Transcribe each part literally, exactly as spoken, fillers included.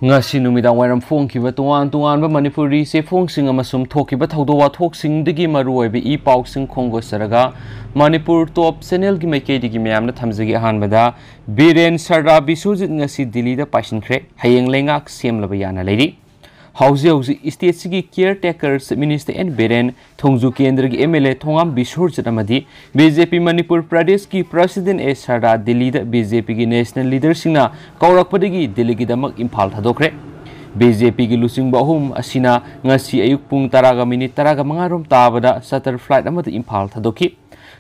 ꯉꯁꯤ ꯅꯨꯃꯤꯗꯥꯡ ꯋꯥꯏꯔꯝ ꯐꯣꯡꯈꯤꯕ ꯇꯣꯉꯥꯟ ꯇꯣꯉꯥꯟꯕ ꯃꯅꯤꯄꯨꯔꯤ ꯆꯦꯐꯣꯡꯁꯤꯡ ꯑꯃꯁꯨꯡ ꯊꯣꯛꯈꯤꯕ ꯊꯧꯗꯣꯛ ꯋꯥꯊꯣꯛꯁꯤꯡꯗꯒꯤ ꯃꯔꯨꯑꯣꯏꯕ ꯏ ꯄꯥꯎꯁꯤꯡ ꯈꯣꯡꯒꯣꯠꯆꯔꯒ, ꯃꯅꯤꯄꯨꯔ ꯇꯣꯞ ꯆꯦꯅꯦꯜꯒꯤ ꯃꯥꯏꯀꯩꯗꯒꯤ ꯃꯌꯥꯝꯗ ꯊꯝꯖꯒꯦ꯫ ꯑꯍꯥꯟꯕꯗ, ꯕꯤꯔꯦꯟ ꯁꯔꯗꯥ ꯕꯤꯁ꯭ꯋꯖꯤꯠ ꯉꯁꯤ ꯗꯤꯜꯂꯤꯗ ꯄꯥꯏꯁꯤꯟꯈ꯭ꯔꯦ꯫ ꯍꯌꯦꯡ ꯂꯩꯉꯥꯛ ꯁꯦꯝꯂꯕ ꯌꯥꯅ ꯂꯩꯔꯤ꯫ ꯍꯧꯖꯤꯛ ꯍꯧꯖꯤꯛ ꯁ꯭ꯇꯦꯠꯁꯤꯒꯤ ꯀꯤꯌꯔ ꯇꯦꯀꯔ ꯆꯤꯐ ꯃꯤꯅꯤꯁꯇꯔ ꯑꯦꯟ ꯕꯤꯔꯦꯟ, ꯊꯣꯡꯖꯨ ꯀꯦꯟꯗ꯭ꯔꯒꯤ ꯑꯦꯝ ꯑꯦꯜ ꯑꯦ ꯊꯣꯉꯥꯝ ꯕꯤꯁ꯭ꯋꯖꯤꯠ ꯑꯃꯗꯤ ꯕꯤ ꯖꯦ ꯄꯤ ꯃꯅꯤꯄꯨꯔ ꯄ꯭ꯔꯗꯦꯁꯀꯤ ꯄ꯭ꯔꯁꯤꯗꯦꯟ ꯑꯦ ꯁꯔꯗꯥ ꯗꯤꯜꯂꯤꯗ ꯕꯤ ꯖꯦ ꯄꯤꯒꯤ ꯅꯦꯁꯅꯦꯜ ꯂꯤꯗꯔꯁꯤꯡꯅ ꯀꯧꯔꯛꯄꯗꯒꯤ ꯗꯤꯜꯂꯤꯒꯤꯗꯃꯛ ꯏꯝꯐꯥꯜ ꯊꯥꯗꯣꯛꯈ꯭ꯔꯦ꯫ ꯕꯤ ꯖꯦ ꯄꯤꯒꯤ ꯂꯨꯆꯤꯡꯕ ꯑꯍꯨꯝ ꯑꯁꯤꯅ ꯉꯁꯤ ꯑꯌꯨꯛ ꯄꯨꯡ ꯇꯔꯥꯒ ꯃꯤꯅꯤꯠ ꯇꯔꯥꯒ ꯃꯉꯥ ꯔꯣꯝ ꯇꯥꯕꯗ ꯆꯥꯔꯇꯔ ꯐ꯭ꯂꯥꯏꯠ ꯑꯃꯗ ꯏꯝꯐꯥꯜ ꯊꯥꯗꯣꯛꯈꯤ꯫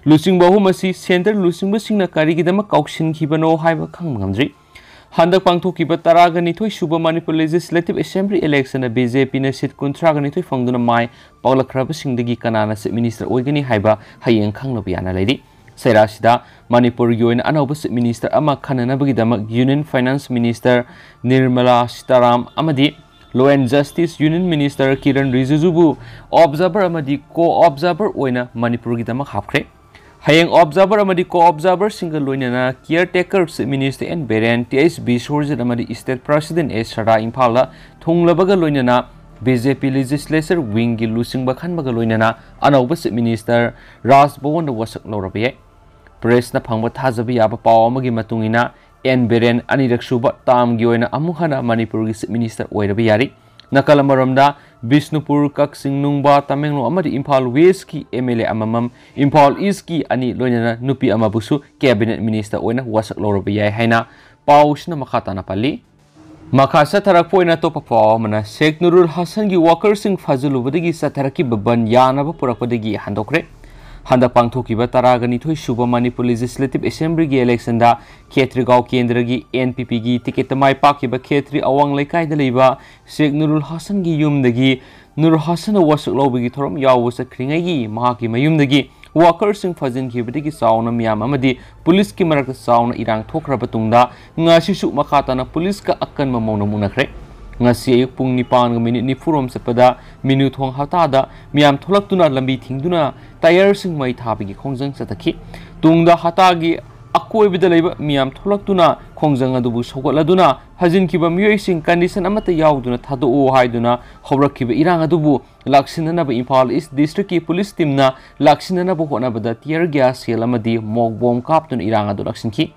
ꯂꯨꯆꯤꯡꯕ ꯑꯍꯨꯝ ꯑꯁꯤ ꯁꯦꯟꯇꯔ ꯂꯨꯆꯤꯡꯕꯁꯤꯡꯅ ꯀꯔꯤꯒꯤꯗꯃꯛ ꯀꯧꯁꯤꯟꯈꯤꯕꯅꯣ ꯍꯥꯏꯕ ꯈꯪꯕ ꯉꯝꯗ꯭ꯔꯤ꯫ ꯍꯟꯗꯛ ꯄꯥꯡꯊꯣꯛꯈꯤꯕ ꯇꯔꯥꯒ ꯅꯤꯊꯣꯏ ꯁꯨꯕ ꯃꯅꯤꯄꯨꯔ ꯂꯦꯖꯤꯁꯂꯦꯇꯤꯚ ꯑꯦꯁꯦꯝꯕ꯭ꯂꯤ ꯏꯂꯦꯛꯁꯟꯗ ꯕꯤ ꯖꯦ ꯄꯤꯅ ꯁꯤꯠ ꯀꯨꯟꯊ꯭ꯔꯥꯒ ꯅꯤꯊꯣꯏ ꯐꯪꯗꯨꯅ ꯃꯥꯏ ꯄꯥꯛꯂꯛꯈ꯭ꯔꯕꯁꯤꯡꯗꯒꯤ ꯀꯅꯥꯅ ꯆꯤꯐ ꯃꯤꯅꯤꯁꯇꯔ ꯑꯣꯏꯒꯅꯤ ꯍꯥꯏꯕ ꯍꯌꯦꯡ ꯈꯪꯂꯕ ꯌꯥꯅ ꯂꯩꯔꯤ꯫ ꯆꯩꯔꯥꯁꯤꯗ ꯃꯅꯤꯄꯨꯔꯒꯤ ꯑꯣꯏꯅ ꯑꯅꯧꯕ ꯆꯤꯐ ꯃꯤꯅꯤꯁꯇꯔ ꯑꯃ ꯈꯟꯅꯅꯕꯒꯤꯗꯃꯛ union finance minister Nirmala Sitharaman ꯑꯃꯗꯤ law and justice union minister Kiren ꯔꯤꯖꯤꯖꯨꯕꯨ ꯑꯣꯕꯖꯥꯔꯚꯔ ꯑꯃꯗꯤ ꯀꯣ ꯑꯣꯕꯖꯥꯔꯚꯔ ꯑꯣꯏꯅ ꯃꯅꯤꯄꯨꯔꯒꯤꯗꯃꯛ ꯍꯥꯞꯈ꯭ꯔꯦ꯫ ꯍꯌꯦꯡ ꯑꯣꯕꯖꯥꯔꯚꯔ ꯑꯃꯗꯤ ꯀꯣ ꯑꯣꯕꯖꯥꯔꯚꯔꯁꯤꯡꯒ ꯂꯣꯏꯅꯅ caretaker chief minister N Biren, T H Biswajit ꯑꯃꯗꯤ ꯁ꯭ꯇꯦꯠ ꯄ꯭ꯔꯁꯤꯗꯦꯟ ꯑꯦ ꯁꯔꯗꯥ ꯏꯝꯐꯥꯜꯗ ꯊꯨꯡꯂꯕꯒ ꯂꯣꯏꯅꯅ ꯕꯤ ꯖꯦ ꯄꯤ ꯂꯦꯖꯤꯁꯂꯦꯆꯔ ꯋꯤꯡꯒꯤ ꯂꯨꯆꯤꯡꯕ ꯈꯟꯕꯒ ꯂꯣꯏꯅꯅ ꯑꯅꯧꯕ ꯆꯤꯐ ꯃꯤꯅꯤꯁꯇꯔ ꯔꯥꯖ ꯚꯋꯟꯗ ꯋꯥꯁꯛ ꯂꯧꯔꯕ ꯌꯥꯏ꯫ ꯄ꯭ꯔꯦꯁꯅ ꯐꯪꯕ ꯊꯥꯖꯕ ꯌꯥꯕ ꯄꯥꯎ ꯑꯃꯒꯤ ꯃꯇꯨꯡ ꯏꯟꯅ, ꯑꯦꯟ ꯕꯤꯔꯦꯟ ꯑꯅꯤꯔꯛ ꯁꯨꯕ ꯇꯥꯝꯒꯤ ꯑꯣꯏꯅ ꯑꯃꯨꯛ ꯍꯟꯅ ꯃꯅꯤꯄꯨꯔꯒꯤ ꯆꯤꯐ ꯃꯤꯅꯤꯁꯇꯔ ꯑꯣꯏꯔꯕ ꯌꯥꯔꯤ꯫ ꯅꯥꯀꯜ ꯑꯃꯔꯣꯝꯗ, ꯕꯤꯁꯅꯨꯄꯨꯔ, ꯀꯛꯆꯤꯡ, ꯅꯨꯡꯕꯥ, ꯇꯃꯦꯡꯂꯣꯡ ꯑꯃꯗꯤ ꯏꯝꯐꯥꯜ ꯋꯦꯁꯀꯤ ꯑꯦꯝ ꯑꯦꯜ ꯑꯦ ꯑꯃꯃꯝ, ꯏꯝꯐꯥꯜ ꯏꯁꯀꯤ ꯑꯅꯤ, ꯂꯣꯏꯅꯅ ꯅꯨꯄꯤ ꯑꯃꯕꯨꯁꯨ ꯀꯦꯕꯤꯅꯦꯠ ꯃꯤꯅꯤꯁꯇꯔ ꯑꯣꯏꯅ ꯋꯥꯁꯛ ꯂꯧꯔꯕ ꯌꯥꯏ ꯍꯥꯏꯅ ꯄꯥꯎꯁꯤꯅ ꯃꯈꯥ ꯇꯥꯅ ꯄꯜꯂꯤ꯫ ꯃꯈꯥ ꯆꯠꯊꯔꯛꯄ ꯑꯣꯏꯅ ꯑꯇꯣꯞꯄ ꯄꯥꯎ ꯑꯃꯅ, ꯁꯦꯈ ꯅꯨꯔꯨꯜ ꯍꯁꯟꯒꯤ ꯋꯥꯀꯔꯁꯤꯡ ꯐꯥꯖꯤꯜꯂꯨꯕꯗꯒꯤ ꯆꯠꯊꯔꯛꯈꯤꯕ ꯕꯟ ꯌꯥꯅꯕ ꯄꯨꯔꯛꯄꯗꯒꯤ ꯍꯟꯗꯣꯛꯈ꯭ꯔꯦ꯫ ꯍꯟꯗꯛ ꯄꯥꯡꯊꯣꯛꯈꯤꯕ ꯇꯔꯥꯒ ꯅꯤꯊꯣꯏ ꯁꯨꯕ ꯃꯅꯤꯄꯨꯔ ꯂꯦꯖꯤꯁꯂꯦꯇꯤꯚ ꯑꯦꯁꯦꯝꯕ꯭ꯂꯤꯒꯤ ꯏꯂꯦꯛꯁꯟꯗ ꯈꯦꯇ꯭ꯔꯤꯒꯥꯎ ꯀꯦꯟꯗ꯭ꯔꯒꯤ ꯑꯦꯟ ꯄꯤ ꯄꯤꯒꯤ ꯇꯤꯀꯦꯠꯇ ꯃꯥꯏ ꯄꯥꯛꯈꯤꯕ ꯈꯦꯇ꯭ꯔꯤ ꯑꯋꯥꯡ ꯂꯩꯀꯥꯏꯗ ꯂꯩꯕ ꯁꯦꯈ ꯅꯨꯔꯨꯜ ꯍꯁꯟꯒꯤ ꯌꯨꯝꯗꯒꯤ ꯅꯨꯔꯨꯜ ꯍꯁꯟꯅ ꯋꯥꯁꯛ ꯂꯧꯕꯒꯤ ꯊꯧꯔꯝ ꯌꯥꯎꯕ ꯆꯠꯈ꯭ꯔꯤꯉꯩꯒꯤ ꯃꯍꯥꯛꯀꯤ ꯃꯌꯨꯝꯗꯒꯤ ꯋꯥꯀꯔꯁꯤꯡ ꯐꯥꯖꯤꯟꯈꯤꯕꯗꯒꯤ ꯆꯥꯎꯅ ꯃꯤꯌꯥꯝ ꯑꯃꯗꯤ ꯄꯨꯂꯤꯁꯀꯤ ꯃꯔꯛꯇ ꯆꯥꯎꯅ ꯏꯔꯥꯡ ꯊꯣꯛꯈ꯭ꯔꯕ ꯇꯨꯡꯗ, ꯉꯁꯤꯁꯨ ꯃꯈꯥ ꯇꯥꯅ ꯄꯨꯂꯤꯁꯀ ꯑꯀꯟꯕ ꯃꯧꯅ ꯃꯨꯛꯅꯈ꯭ꯔꯦ꯫ ꯉꯁꯤ ꯑꯌꯨꯛ ꯄꯨꯡ ꯅꯤꯄꯥꯟꯒ ꯃꯤꯅꯤꯠ ꯅꯤꯐꯨ ꯔꯣꯝ ꯆꯠꯄꯗ ꯃꯤꯅꯨꯊꯣꯡ ꯍꯇꯥꯗ ꯃꯤꯌꯥꯝ ꯊꯣꯛꯂꯛꯇꯨꯅ ꯂꯝꯕꯤ ꯊꯤꯡꯗꯨꯅ ꯇꯥꯌꯔꯁꯤꯡ ꯃꯩ ꯊꯥꯕꯒꯤ ꯈꯣꯡꯖꯪ ꯆꯠꯊꯈꯤ꯫ ꯇꯨꯡꯗ ꯍꯇꯥꯒꯤ ꯑꯀꯣꯏꯕꯗ ꯂꯩꯕ ꯃꯤꯌꯥꯝ ꯊꯣꯛꯂꯛꯇꯨꯅ ꯈꯣꯡꯖꯪ ꯑꯗꯨꯕꯨ ꯁꯧꯒꯠꯂꯗꯨꯅ ꯐꯥꯖꯤꯟꯈꯤꯕ ꯃꯤꯑꯣꯏꯁꯤꯡ condition ꯑꯃꯠꯇ ꯌꯥꯎꯗꯅ ꯊꯥꯗꯣꯛꯎ ꯍꯥꯏꯗꯨꯅ ꯍꯧꯔꯛꯈꯤꯕ ꯏꯔꯥꯡ ꯑꯗꯨꯕꯨ ꯂꯥꯛꯁꯤꯟꯅꯅꯕ ꯏꯝꯐꯥꯜ ꯏꯁ ꯗꯤꯁꯇ꯭ꯔꯤꯛꯀꯤ ꯄꯨꯂꯤꯁ ꯇꯤꯝꯅ ꯂꯥꯛꯁꯤꯟꯅꯅꯕ ꯍꯣꯠꯅꯕꯗ tear gas shell ꯑꯃꯗꯤ ꯃꯣꯛ ꯕꯣꯝ ꯀꯥꯞꯇꯨꯅ ꯏꯔꯥꯡ ꯑꯗꯨ ꯂꯥꯛꯁꯤꯟꯈꯤ꯫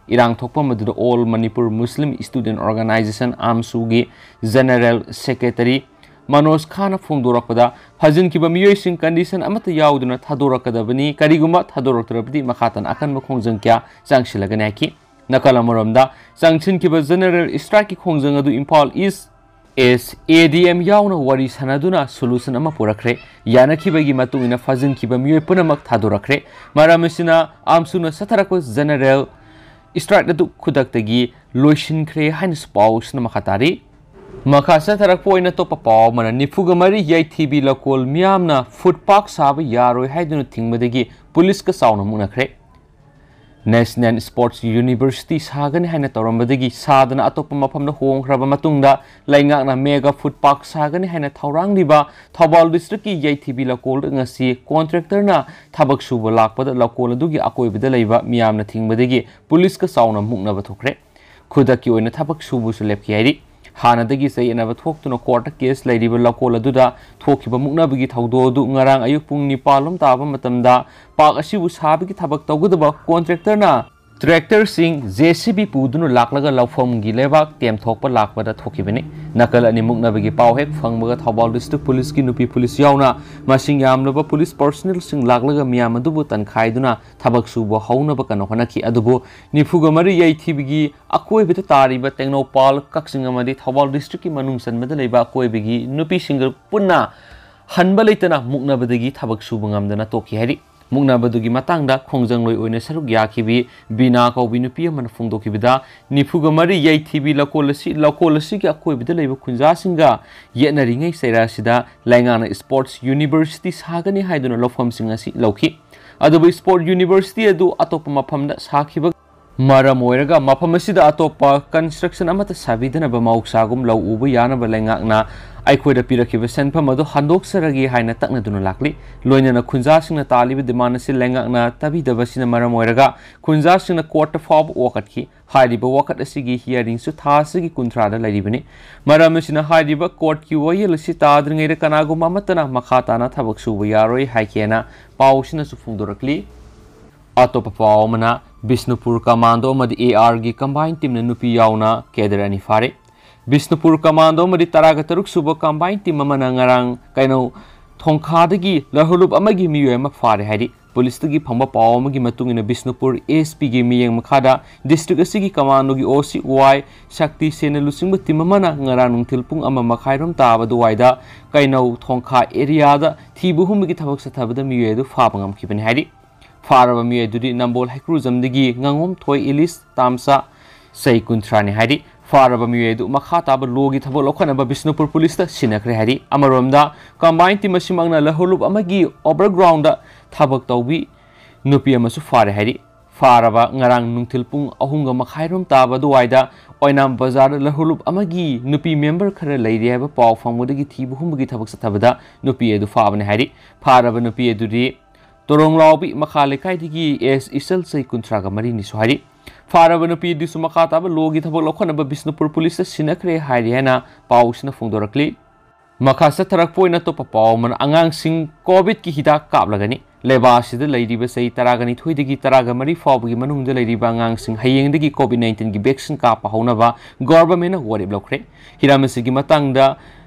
ꯏꯔꯥꯡ ꯊꯣꯛꯐꯝ ꯑꯗꯨꯗ All Manipur Muslim Student Organisation, AMSU ꯒꯤ General Secretary ꯃꯅꯣꯖ ꯈꯥꯟꯅ ꯐꯣꯡꯗꯣꯔꯛꯄꯗ, ꯐꯥꯖꯤꯟꯈꯤꯕ ꯃꯤꯑꯣꯏꯁꯤꯡ condition ꯑꯃꯠꯇ ꯌꯥꯎꯗꯅ ꯊꯥꯗꯣꯔꯛꯀꯗꯕꯅꯤ, ꯀꯔꯤꯒꯨꯝꯕ ꯊꯥꯗꯣꯔꯛꯇ꯭ꯔꯕꯗꯤ ꯃꯈꯥ ꯇꯥꯅ ꯑꯀꯟꯕ ꯈꯣꯡꯖꯪ ꯀꯌꯥ ꯆꯪꯁꯤꯜꯂꯒꯅꯤ ꯍꯥꯏꯈꯤ꯫ ꯅꯥꯀꯜ ꯑꯃꯔꯣꯝꯗ, ꯆꯪꯁꯤꯟꯈꯤꯕ general strike ꯀꯤ ꯈꯣꯡꯖꯪ ꯑꯗꯨ ꯏꯝꯐꯥꯜ ꯏꯁ ꯑꯦꯁ ꯑꯦ ꯗꯤ ꯑꯦꯝ ꯌꯥꯎꯅ ꯋꯥꯔꯤ ꯁꯥꯟꯅꯗꯨꯅ solution ꯑꯃ ꯄꯨꯔꯛꯈ꯭ꯔꯦ꯫ ꯌꯥꯅꯈꯤꯕꯒꯤ ꯃꯇꯨꯡ ꯏꯟꯅ ꯐꯥꯖꯤꯟꯈꯤꯕ ꯃꯤꯑꯣꯏ ꯄꯨꯝꯅꯃꯛ ꯊꯥꯗꯣꯔꯛꯈ꯭ꯔꯦ꯫ ꯃꯔꯝ ꯑꯁꯤꯅ, AMSU ꯅ ꯆꯠꯊꯔꯛꯄ general strike ꯑꯗꯨ ꯈꯨꯗꯛꯇꯒꯤ ꯂꯣꯏꯁꯤꯟꯈ꯭ꯔꯦ ꯍꯥꯏꯅꯁꯨ ꯄꯥꯎꯁꯤꯅ ꯃꯈꯥ ꯇꯥꯔꯤ꯫ ꯃꯈꯥ ꯆꯠꯊꯔꯛꯄ ꯑꯣꯏꯅ ꯑꯇꯣꯞꯄ ꯄꯥꯎ ꯑꯃꯅ, ꯅꯤꯐꯨꯒ ꯃꯔꯤ ꯌꯥꯏꯊꯤꯕꯤ ꯂꯧꯀꯣꯜ ꯃꯤꯌꯥꯝꯅ food park ꯁꯥꯕ ꯌꯥꯔꯣꯏ ꯍꯥꯏꯗꯨꯅ ꯊꯤꯡꯕꯗꯒꯤ ꯄꯨꯂꯤꯁꯀ ꯆꯥꯎꯅ ꯃꯨꯛꯅꯈ꯭ꯔꯦ꯫ National Sports University ꯁꯥꯒꯅꯤ ꯍꯥꯏꯅ ꯇꯧꯔꯝꯕꯗꯒꯤ ꯁꯥꯗꯅ ꯑꯇꯣꯞꯄ ꯃꯐꯝꯗ ꯍꯣꯡꯈ꯭ꯔꯕ ꯃꯇꯨꯡꯗ, ꯂꯩꯉꯥꯛꯅ mega food park ꯁꯥꯒꯅꯤ ꯍꯥꯏꯅ ꯊꯧꯔꯥꯡꯂꯤꯕ ꯊꯧꯕꯥꯜ ꯗꯤꯁꯇ꯭ꯔꯤꯛꯀꯤ ꯌꯥꯏꯊꯤꯕꯤ ꯂꯧꯀꯣꯜꯗ ꯉꯁꯤ contractor ꯅ ꯊꯕꯛ ꯁꯨꯕ ꯂꯥꯛꯄꯗ ꯂꯧꯀꯣꯜ ꯑꯗꯨꯒꯤ ꯑꯀꯣꯏꯕꯗ ꯂꯩꯕ ꯃꯤꯌꯥꯝꯅ ꯊꯤꯡꯕꯗꯒꯤ ꯄꯨꯂꯤꯁꯀ ꯆꯥꯎꯅ ꯃꯨꯛꯅꯕ ꯊꯣꯛꯈ꯭ꯔꯦ꯫ ꯈꯨꯗꯛꯀꯤ ꯑꯣꯏꯅ ꯊꯕꯛ ꯁꯨꯕꯁꯨ ꯂꯦꯞꯈꯤ ꯍꯥꯏꯔꯤ꯫ ꯍꯥꯟꯅꯗꯒꯤ ꯆꯌꯦꯠꯅꯕ ꯊꯣꯛꯇꯨꯅ court ꯇ case ꯂꯩꯔꯤꯕ ꯂꯧꯀꯣꯜ ꯑꯗꯨꯗ ꯊꯣꯛꯈꯤꯕ ꯃꯨꯛꯅꯕꯒꯤ ꯊꯧꯗꯣꯛ ꯑꯗꯨ ꯉꯔꯥꯡ ꯑꯌꯨꯛ ꯄꯨꯡ ꯅꯤꯄꯥꯜ ꯂꯣꯝ ꯇꯥꯕ ꯃꯇꯝꯗ park ꯑꯁꯤꯕꯨ ꯁꯥꯕꯒꯤ ꯊꯕꯛ ꯇꯧꯒꯗꯕ contractor ꯅ tractor ꯁꯤꯡ, J C B ꯄꯨꯗꯨꯅ ꯂꯥꯛꯂꯒ ꯂꯧꯐꯝꯒꯤ ꯂꯩꯕꯥꯛ ꯇꯦꯝꯊꯣꯛꯄ ꯂꯥꯛꯄꯗ ꯊꯣꯛꯈꯤꯕꯅꯤ꯫ ꯅꯥꯀꯜ ꯑꯅꯤ ꯃꯨꯛꯅꯕꯒꯤ ꯄꯥꯎ ꯍꯦꯛ ꯐꯪꯕꯒ ꯊꯧꯕꯥꯜ ꯗꯤꯁꯇ꯭ꯔꯤꯛ ꯄꯨꯂꯤꯁꯀꯤ ꯅꯨꯄꯤ ꯄꯨꯂꯤꯁ ꯌꯥꯎꯅ ꯃꯁꯤꯡ ꯌꯥꯝꯂꯕ ꯄꯨꯂꯤꯁ personnel ꯁꯤꯡ ꯂꯥꯛꯂꯒ ꯃꯤꯌꯥꯝ ꯑꯗꯨꯕꯨ ꯇꯟꯈꯥꯏꯗꯨꯅ ꯊꯕꯛ ꯁꯨꯕ ꯍꯧꯅꯕ ꯀꯟꯅ ꯍꯣꯠꯅꯈꯤ꯫ ꯑꯗꯨꯕꯨ ꯅꯤꯐꯨꯒ ꯃꯔꯤ ꯌꯥꯏꯊꯤꯕꯤꯒꯤ ꯑꯀꯣꯏꯕꯗ ꯇꯥꯔꯤꯕ ꯇꯦꯡꯅꯧꯄꯥꯜ, ꯀꯛꯆꯤꯡ ꯑꯃꯗꯤ ꯊꯧꯕꯥꯜ ꯗꯤꯁꯇ꯭ꯔꯤꯛꯀꯤ ꯃꯅꯨꯡ ꯆꯟꯕꯗ ꯂꯩꯕ ꯑꯀꯣꯏꯕꯒꯤ ꯅꯨꯄꯤꯁꯤꯡꯒ ꯄꯨꯟꯅ ꯍꯟꯕ ꯂꯩꯇꯅ ꯃꯨꯛꯅꯕꯗꯒꯤ ꯊꯕꯛ ꯁꯨꯕ ꯉꯝꯗꯅ ꯇꯣꯛꯈꯤ ꯍꯥꯏꯔꯤ꯫ ꯃꯨꯛꯅꯕꯗꯨꯒꯤ ꯃꯇꯥꯡꯗ ꯈꯣꯡꯖꯪꯂꯣꯏ ꯑꯣꯏꯅ ꯁꯔꯨꯛ ꯌꯥꯈꯤꯕꯤ ꯕꯤꯅꯥ ꯀꯧꯕꯤ ꯅꯨꯄꯤ ꯑꯃꯅ ꯐꯣꯡꯗꯣꯛꯈꯤꯕꯗ, ꯅꯤꯐꯨꯒ ꯃꯔꯤ ꯌꯥꯏꯊꯤꯕꯤ ꯂꯧꯀꯣꯜ ꯑꯁꯤ, ꯂꯧꯀꯣꯜ ꯑꯁꯤꯒꯤ ꯑꯀꯣꯏꯕꯗ ꯂꯩꯕ ꯈꯨꯟꯖꯥꯁꯤꯡꯒ ꯌꯦꯠꯅꯔꯤꯉꯩ ꯆꯩꯔꯥ ꯑꯁꯤꯗ ꯂꯩꯉꯥꯛꯅ Sports University ꯁꯥꯒꯅꯤ ꯍꯥꯏꯗꯨꯅ ꯂꯧꯐꯝꯁꯤꯡ ꯑꯁꯤ ꯂꯧꯈꯤ꯫ ꯑꯗꯨꯕꯨ Sports University ꯑꯗꯨ ꯑꯇꯣꯞꯄ ꯃꯐꯝꯗ ꯁꯥꯈꯤꯕ ꯃꯔꯝ ꯑꯣꯏꯔꯒ ꯃꯐꯝ ꯑꯁꯤꯗ ꯑꯇꯣꯞꯄ construction ꯑꯃꯠꯇ ꯁꯥꯕꯤꯗꯅꯕ ꯃꯍꯧꯁꯥꯒꯨꯝ ꯂꯧ ꯎꯕ ꯌꯥꯅꯕ ꯂꯩꯉꯥꯛꯅ ꯑꯩꯈꯣꯏꯗ ꯄꯤꯔꯛꯈꯤꯕ ꯁꯦꯟꯐꯝ ꯑꯗꯨ ꯍꯟꯗꯣꯛꯆꯔꯒꯦ ꯍꯥꯏꯅ ꯇꯛꯅꯗꯨꯅ ꯂꯥꯛꯂꯤ꯫ ꯂꯣꯏꯅꯅ ꯈꯨꯟꯖꯥꯁꯤꯡꯅ ꯇꯥꯜꯂꯤꯕ demand ꯑꯁꯤ ꯂꯩꯉꯥꯛꯅ ꯇꯥꯕꯤꯗꯕ ꯑꯁꯤꯅ ꯃꯔꯝ ꯑꯣꯏꯔꯒ ꯈꯨꯟꯖꯥꯁꯤꯡꯅ court ꯐꯥꯎꯕ ꯋꯥꯀꯠꯈꯤ꯫ ꯍꯥꯏꯔꯤꯕ ꯋꯥꯀꯠ ꯑꯁꯤꯒꯤ hearing ꯁꯨ ꯊꯥ ꯑꯁꯤꯒꯤ ꯀꯨꯟꯊ꯭ꯔꯥꯗ ꯂꯩꯔꯤꯕꯅꯤ꯫ ꯃꯔꯝ ꯑꯁꯤꯅ ꯍꯥꯏꯔꯤꯕ court ꯀꯤ ꯋꯥꯌꯦꯜ ꯑꯁꯤ ꯇꯥꯗ꯭ꯔꯤꯉꯩꯗ ꯀꯅꯥꯒꯨꯝꯕ ꯑꯃꯠꯇꯅ ꯃꯈꯥ ꯇꯥꯅ ꯊꯕꯛ ꯁꯨꯕ ꯌꯥꯔꯣꯏ ꯍꯥꯏꯈꯤꯑꯅ ꯄꯥꯎ ꯑꯁꯤꯅꯁꯨ ꯐꯣꯡꯗꯣꯔꯛꯂꯤ꯫ ꯑꯇꯣꯞꯄ ꯄꯥꯎ ꯑꯃꯅ, ꯕꯤꯁꯅꯨꯄꯨꯔ commando ꯑꯃꯗꯤ A R ꯒꯤ combine team ꯅ ꯅꯨꯄꯤ ꯌꯥꯎꯅ cadre ꯑꯅꯤ ꯐꯥꯔꯦ꯫ ꯕꯤꯁꯅꯨꯄꯨꯔ commando ꯑꯃꯗꯤ ꯇꯔꯥꯒ ꯇꯔꯨꯛ ꯁꯨꯕ combine team ꯑꯃꯅ ꯉꯔꯥꯡ ꯀꯩꯅꯧ ꯊꯣꯡꯈꯥꯗꯒꯤ ꯂꯧꯍꯨꯂꯨꯞ ꯑꯃꯒꯤ ꯃꯤꯑꯣꯏ ꯑꯃ ꯐꯥꯔꯦ ꯍꯥꯏꯔꯤ꯫ ꯄꯨꯂꯤꯁꯇꯒꯤ ꯐꯪꯕ ꯄꯥꯎ ꯑꯃꯒꯤ ꯃꯇꯨꯡ ꯏꯟꯅ, ꯕꯤꯁꯅꯨꯄꯨꯔ S P ꯒꯤ ꯃꯤꯠꯌꯦꯡ ꯃꯈꯥꯗ district ꯑꯁꯤꯒꯤ commando ꯒꯤ O C Y ꯁꯛꯇꯤ ꯁꯦꯟꯅ ꯂꯨꯆꯤꯡꯕ team ꯑꯃꯅ ꯉꯔꯥꯡ ꯅꯨꯡꯊꯤꯜ ꯄꯨꯡ ꯑꯃ ꯃꯈꯥꯏꯔꯣꯝ ꯇꯥꯕ ꯑꯗꯨꯋꯥꯏꯗ ꯀꯩꯅꯧ ꯊꯣꯡꯈꯥ area ꯗ ꯊꯤꯕ ꯍꯨꯝꯕꯒꯤ ꯊꯕꯛ ꯆꯠꯊꯕꯗ ꯃꯤꯑꯣꯏ ꯑꯗꯨ ꯐꯥꯕ ꯉꯝꯈꯤꯕꯅꯤ ꯍꯥꯏꯔꯤ꯫ ꯐꯥꯔꯕ ꯃꯤꯑꯣꯏ ꯑꯗꯨꯗꯤ ꯅꯝꯕꯣꯜ ꯍꯩꯀ꯭ꯔꯨꯖꯝꯗꯒꯤ ꯉꯥꯉꯣꯝꯊꯣꯏ ꯏꯂꯤꯁ ꯇꯥꯝꯆꯥ, ꯆꯍꯤ ꯀꯨꯟꯊ꯭ꯔꯥꯅꯤ ꯍꯥꯏꯔꯤ꯫ ꯐꯥꯔꯕ ꯃꯤꯑꯣꯏ ꯑꯗꯨ ꯃꯈꯥ ꯇꯥꯕ law ꯒꯤ ꯊꯕꯛ ꯂꯧꯈꯠꯅꯕ ꯕꯤꯁꯅꯨꯄꯨꯔ ꯄꯨꯂꯤꯁꯇ ꯁꯤꯟꯅꯈ꯭ꯔꯦ ꯍꯥꯏꯔꯤ꯫ ꯑꯃꯔꯣꯝꯗ, combine team ꯑꯁꯤꯃꯛꯅ ꯂꯧꯍꯨꯂꯨꯞ ꯑꯃꯒꯤ overground ꯗ ꯊꯕꯛ ꯇꯧꯕꯤ ꯅꯨꯄꯤ ꯑꯃꯁꯨ ꯐꯥꯔꯦ ꯍꯥꯏꯔꯤ꯫ ꯐꯥꯔꯕ ꯉꯔꯥꯡ ꯅꯨꯡꯊꯤꯜ ꯄꯨꯡ ꯑꯍꯨꯝꯒ ꯃꯈꯥꯏꯔꯣꯝ ꯇꯥꯕ ꯑꯗꯨꯋꯥꯏꯗ ꯑꯣꯏꯅꯥꯝ ꯕꯖꯥꯔꯗ ꯂꯧꯍꯨꯂꯨꯞ ꯑꯃꯒꯤ ꯅꯨꯄꯤ member ꯈꯔ ꯂꯩꯔꯤ ꯍꯥꯏꯕ ꯄꯥꯎ ꯐꯪꯕꯗꯒꯤ ꯊꯤꯕ ꯍꯨꯝꯕꯒꯤ ꯊꯕꯛ ꯆꯠꯊꯕꯗ ꯅꯨꯄꯤ ꯑꯗꯨ ꯐꯥꯕꯅꯤ ꯍꯥꯏꯔꯤ꯫ ꯐꯥꯔꯕ ꯅꯨꯄꯤ ꯑꯗꯨꯗꯤ ꯇꯣꯔꯣꯡꯂꯥꯎꯕꯤ ꯃꯈꯥ ꯂꯩꯀꯥꯏꯗꯒꯤ S ꯏꯆꯜ, ꯆꯍꯤ ꯀꯨꯟꯊ꯭ꯔꯥꯒ ꯃꯔꯤꯅꯤꯁꯨ ꯍꯥꯏꯔꯤ꯫ ꯐꯥꯔꯕ ꯅꯨꯄꯤ ꯑꯗꯨꯁꯨ ꯃꯈꯥ ꯇꯥꯕ law ꯒꯤ ꯊꯕꯛ ꯂꯧꯈꯠꯅꯕ ꯕꯤꯁꯅꯨꯄꯨꯔ ꯄꯨꯂꯤꯁꯇ ꯁꯤꯟꯅꯈ꯭ꯔꯦ ꯍꯥꯏꯔꯤ ꯍꯥꯏꯅ ꯄꯥꯎꯁꯤꯅ ꯐꯣꯡꯗꯣꯔꯛꯂꯤ꯫ ꯃꯈꯥ ꯆꯠꯊꯔꯛꯄ ꯑꯣꯏꯅ ꯑꯇꯣꯞꯄ ꯄꯥꯎ ꯑꯃꯅ, ꯑꯉꯥꯡꯁꯤꯡ COVID ꯀꯤ ꯍꯤꯗꯥꯛ ꯀꯥꯞꯂꯒꯅꯤ꯫ ꯂꯩꯕꯥꯛ ꯑꯁꯤꯗ ꯂꯩꯔꯤꯕ ꯆꯍꯤ ꯇꯔꯥꯒ ꯅꯤꯊꯣꯏꯗꯒꯤ ꯇꯔꯥꯒ ꯃꯔꯤ ꯐꯥꯎꯕꯒꯤ ꯃꯅꯨꯡꯗ ꯂꯩꯔꯤꯕ ꯑꯉꯥꯡꯁꯤꯡ ꯍꯌꯦꯡꯗꯒꯤ COVID nineteen ꯒꯤ vaccine ꯀꯥꯞꯄ ꯍꯧꯅꯕ government ꯅ ꯋꯥꯔꯦꯞ ꯂꯧꯈ꯭ꯔꯦ꯫ ꯍꯤꯔꯝ ꯑꯁꯤꯒꯤ ꯃꯇꯥꯡꯗ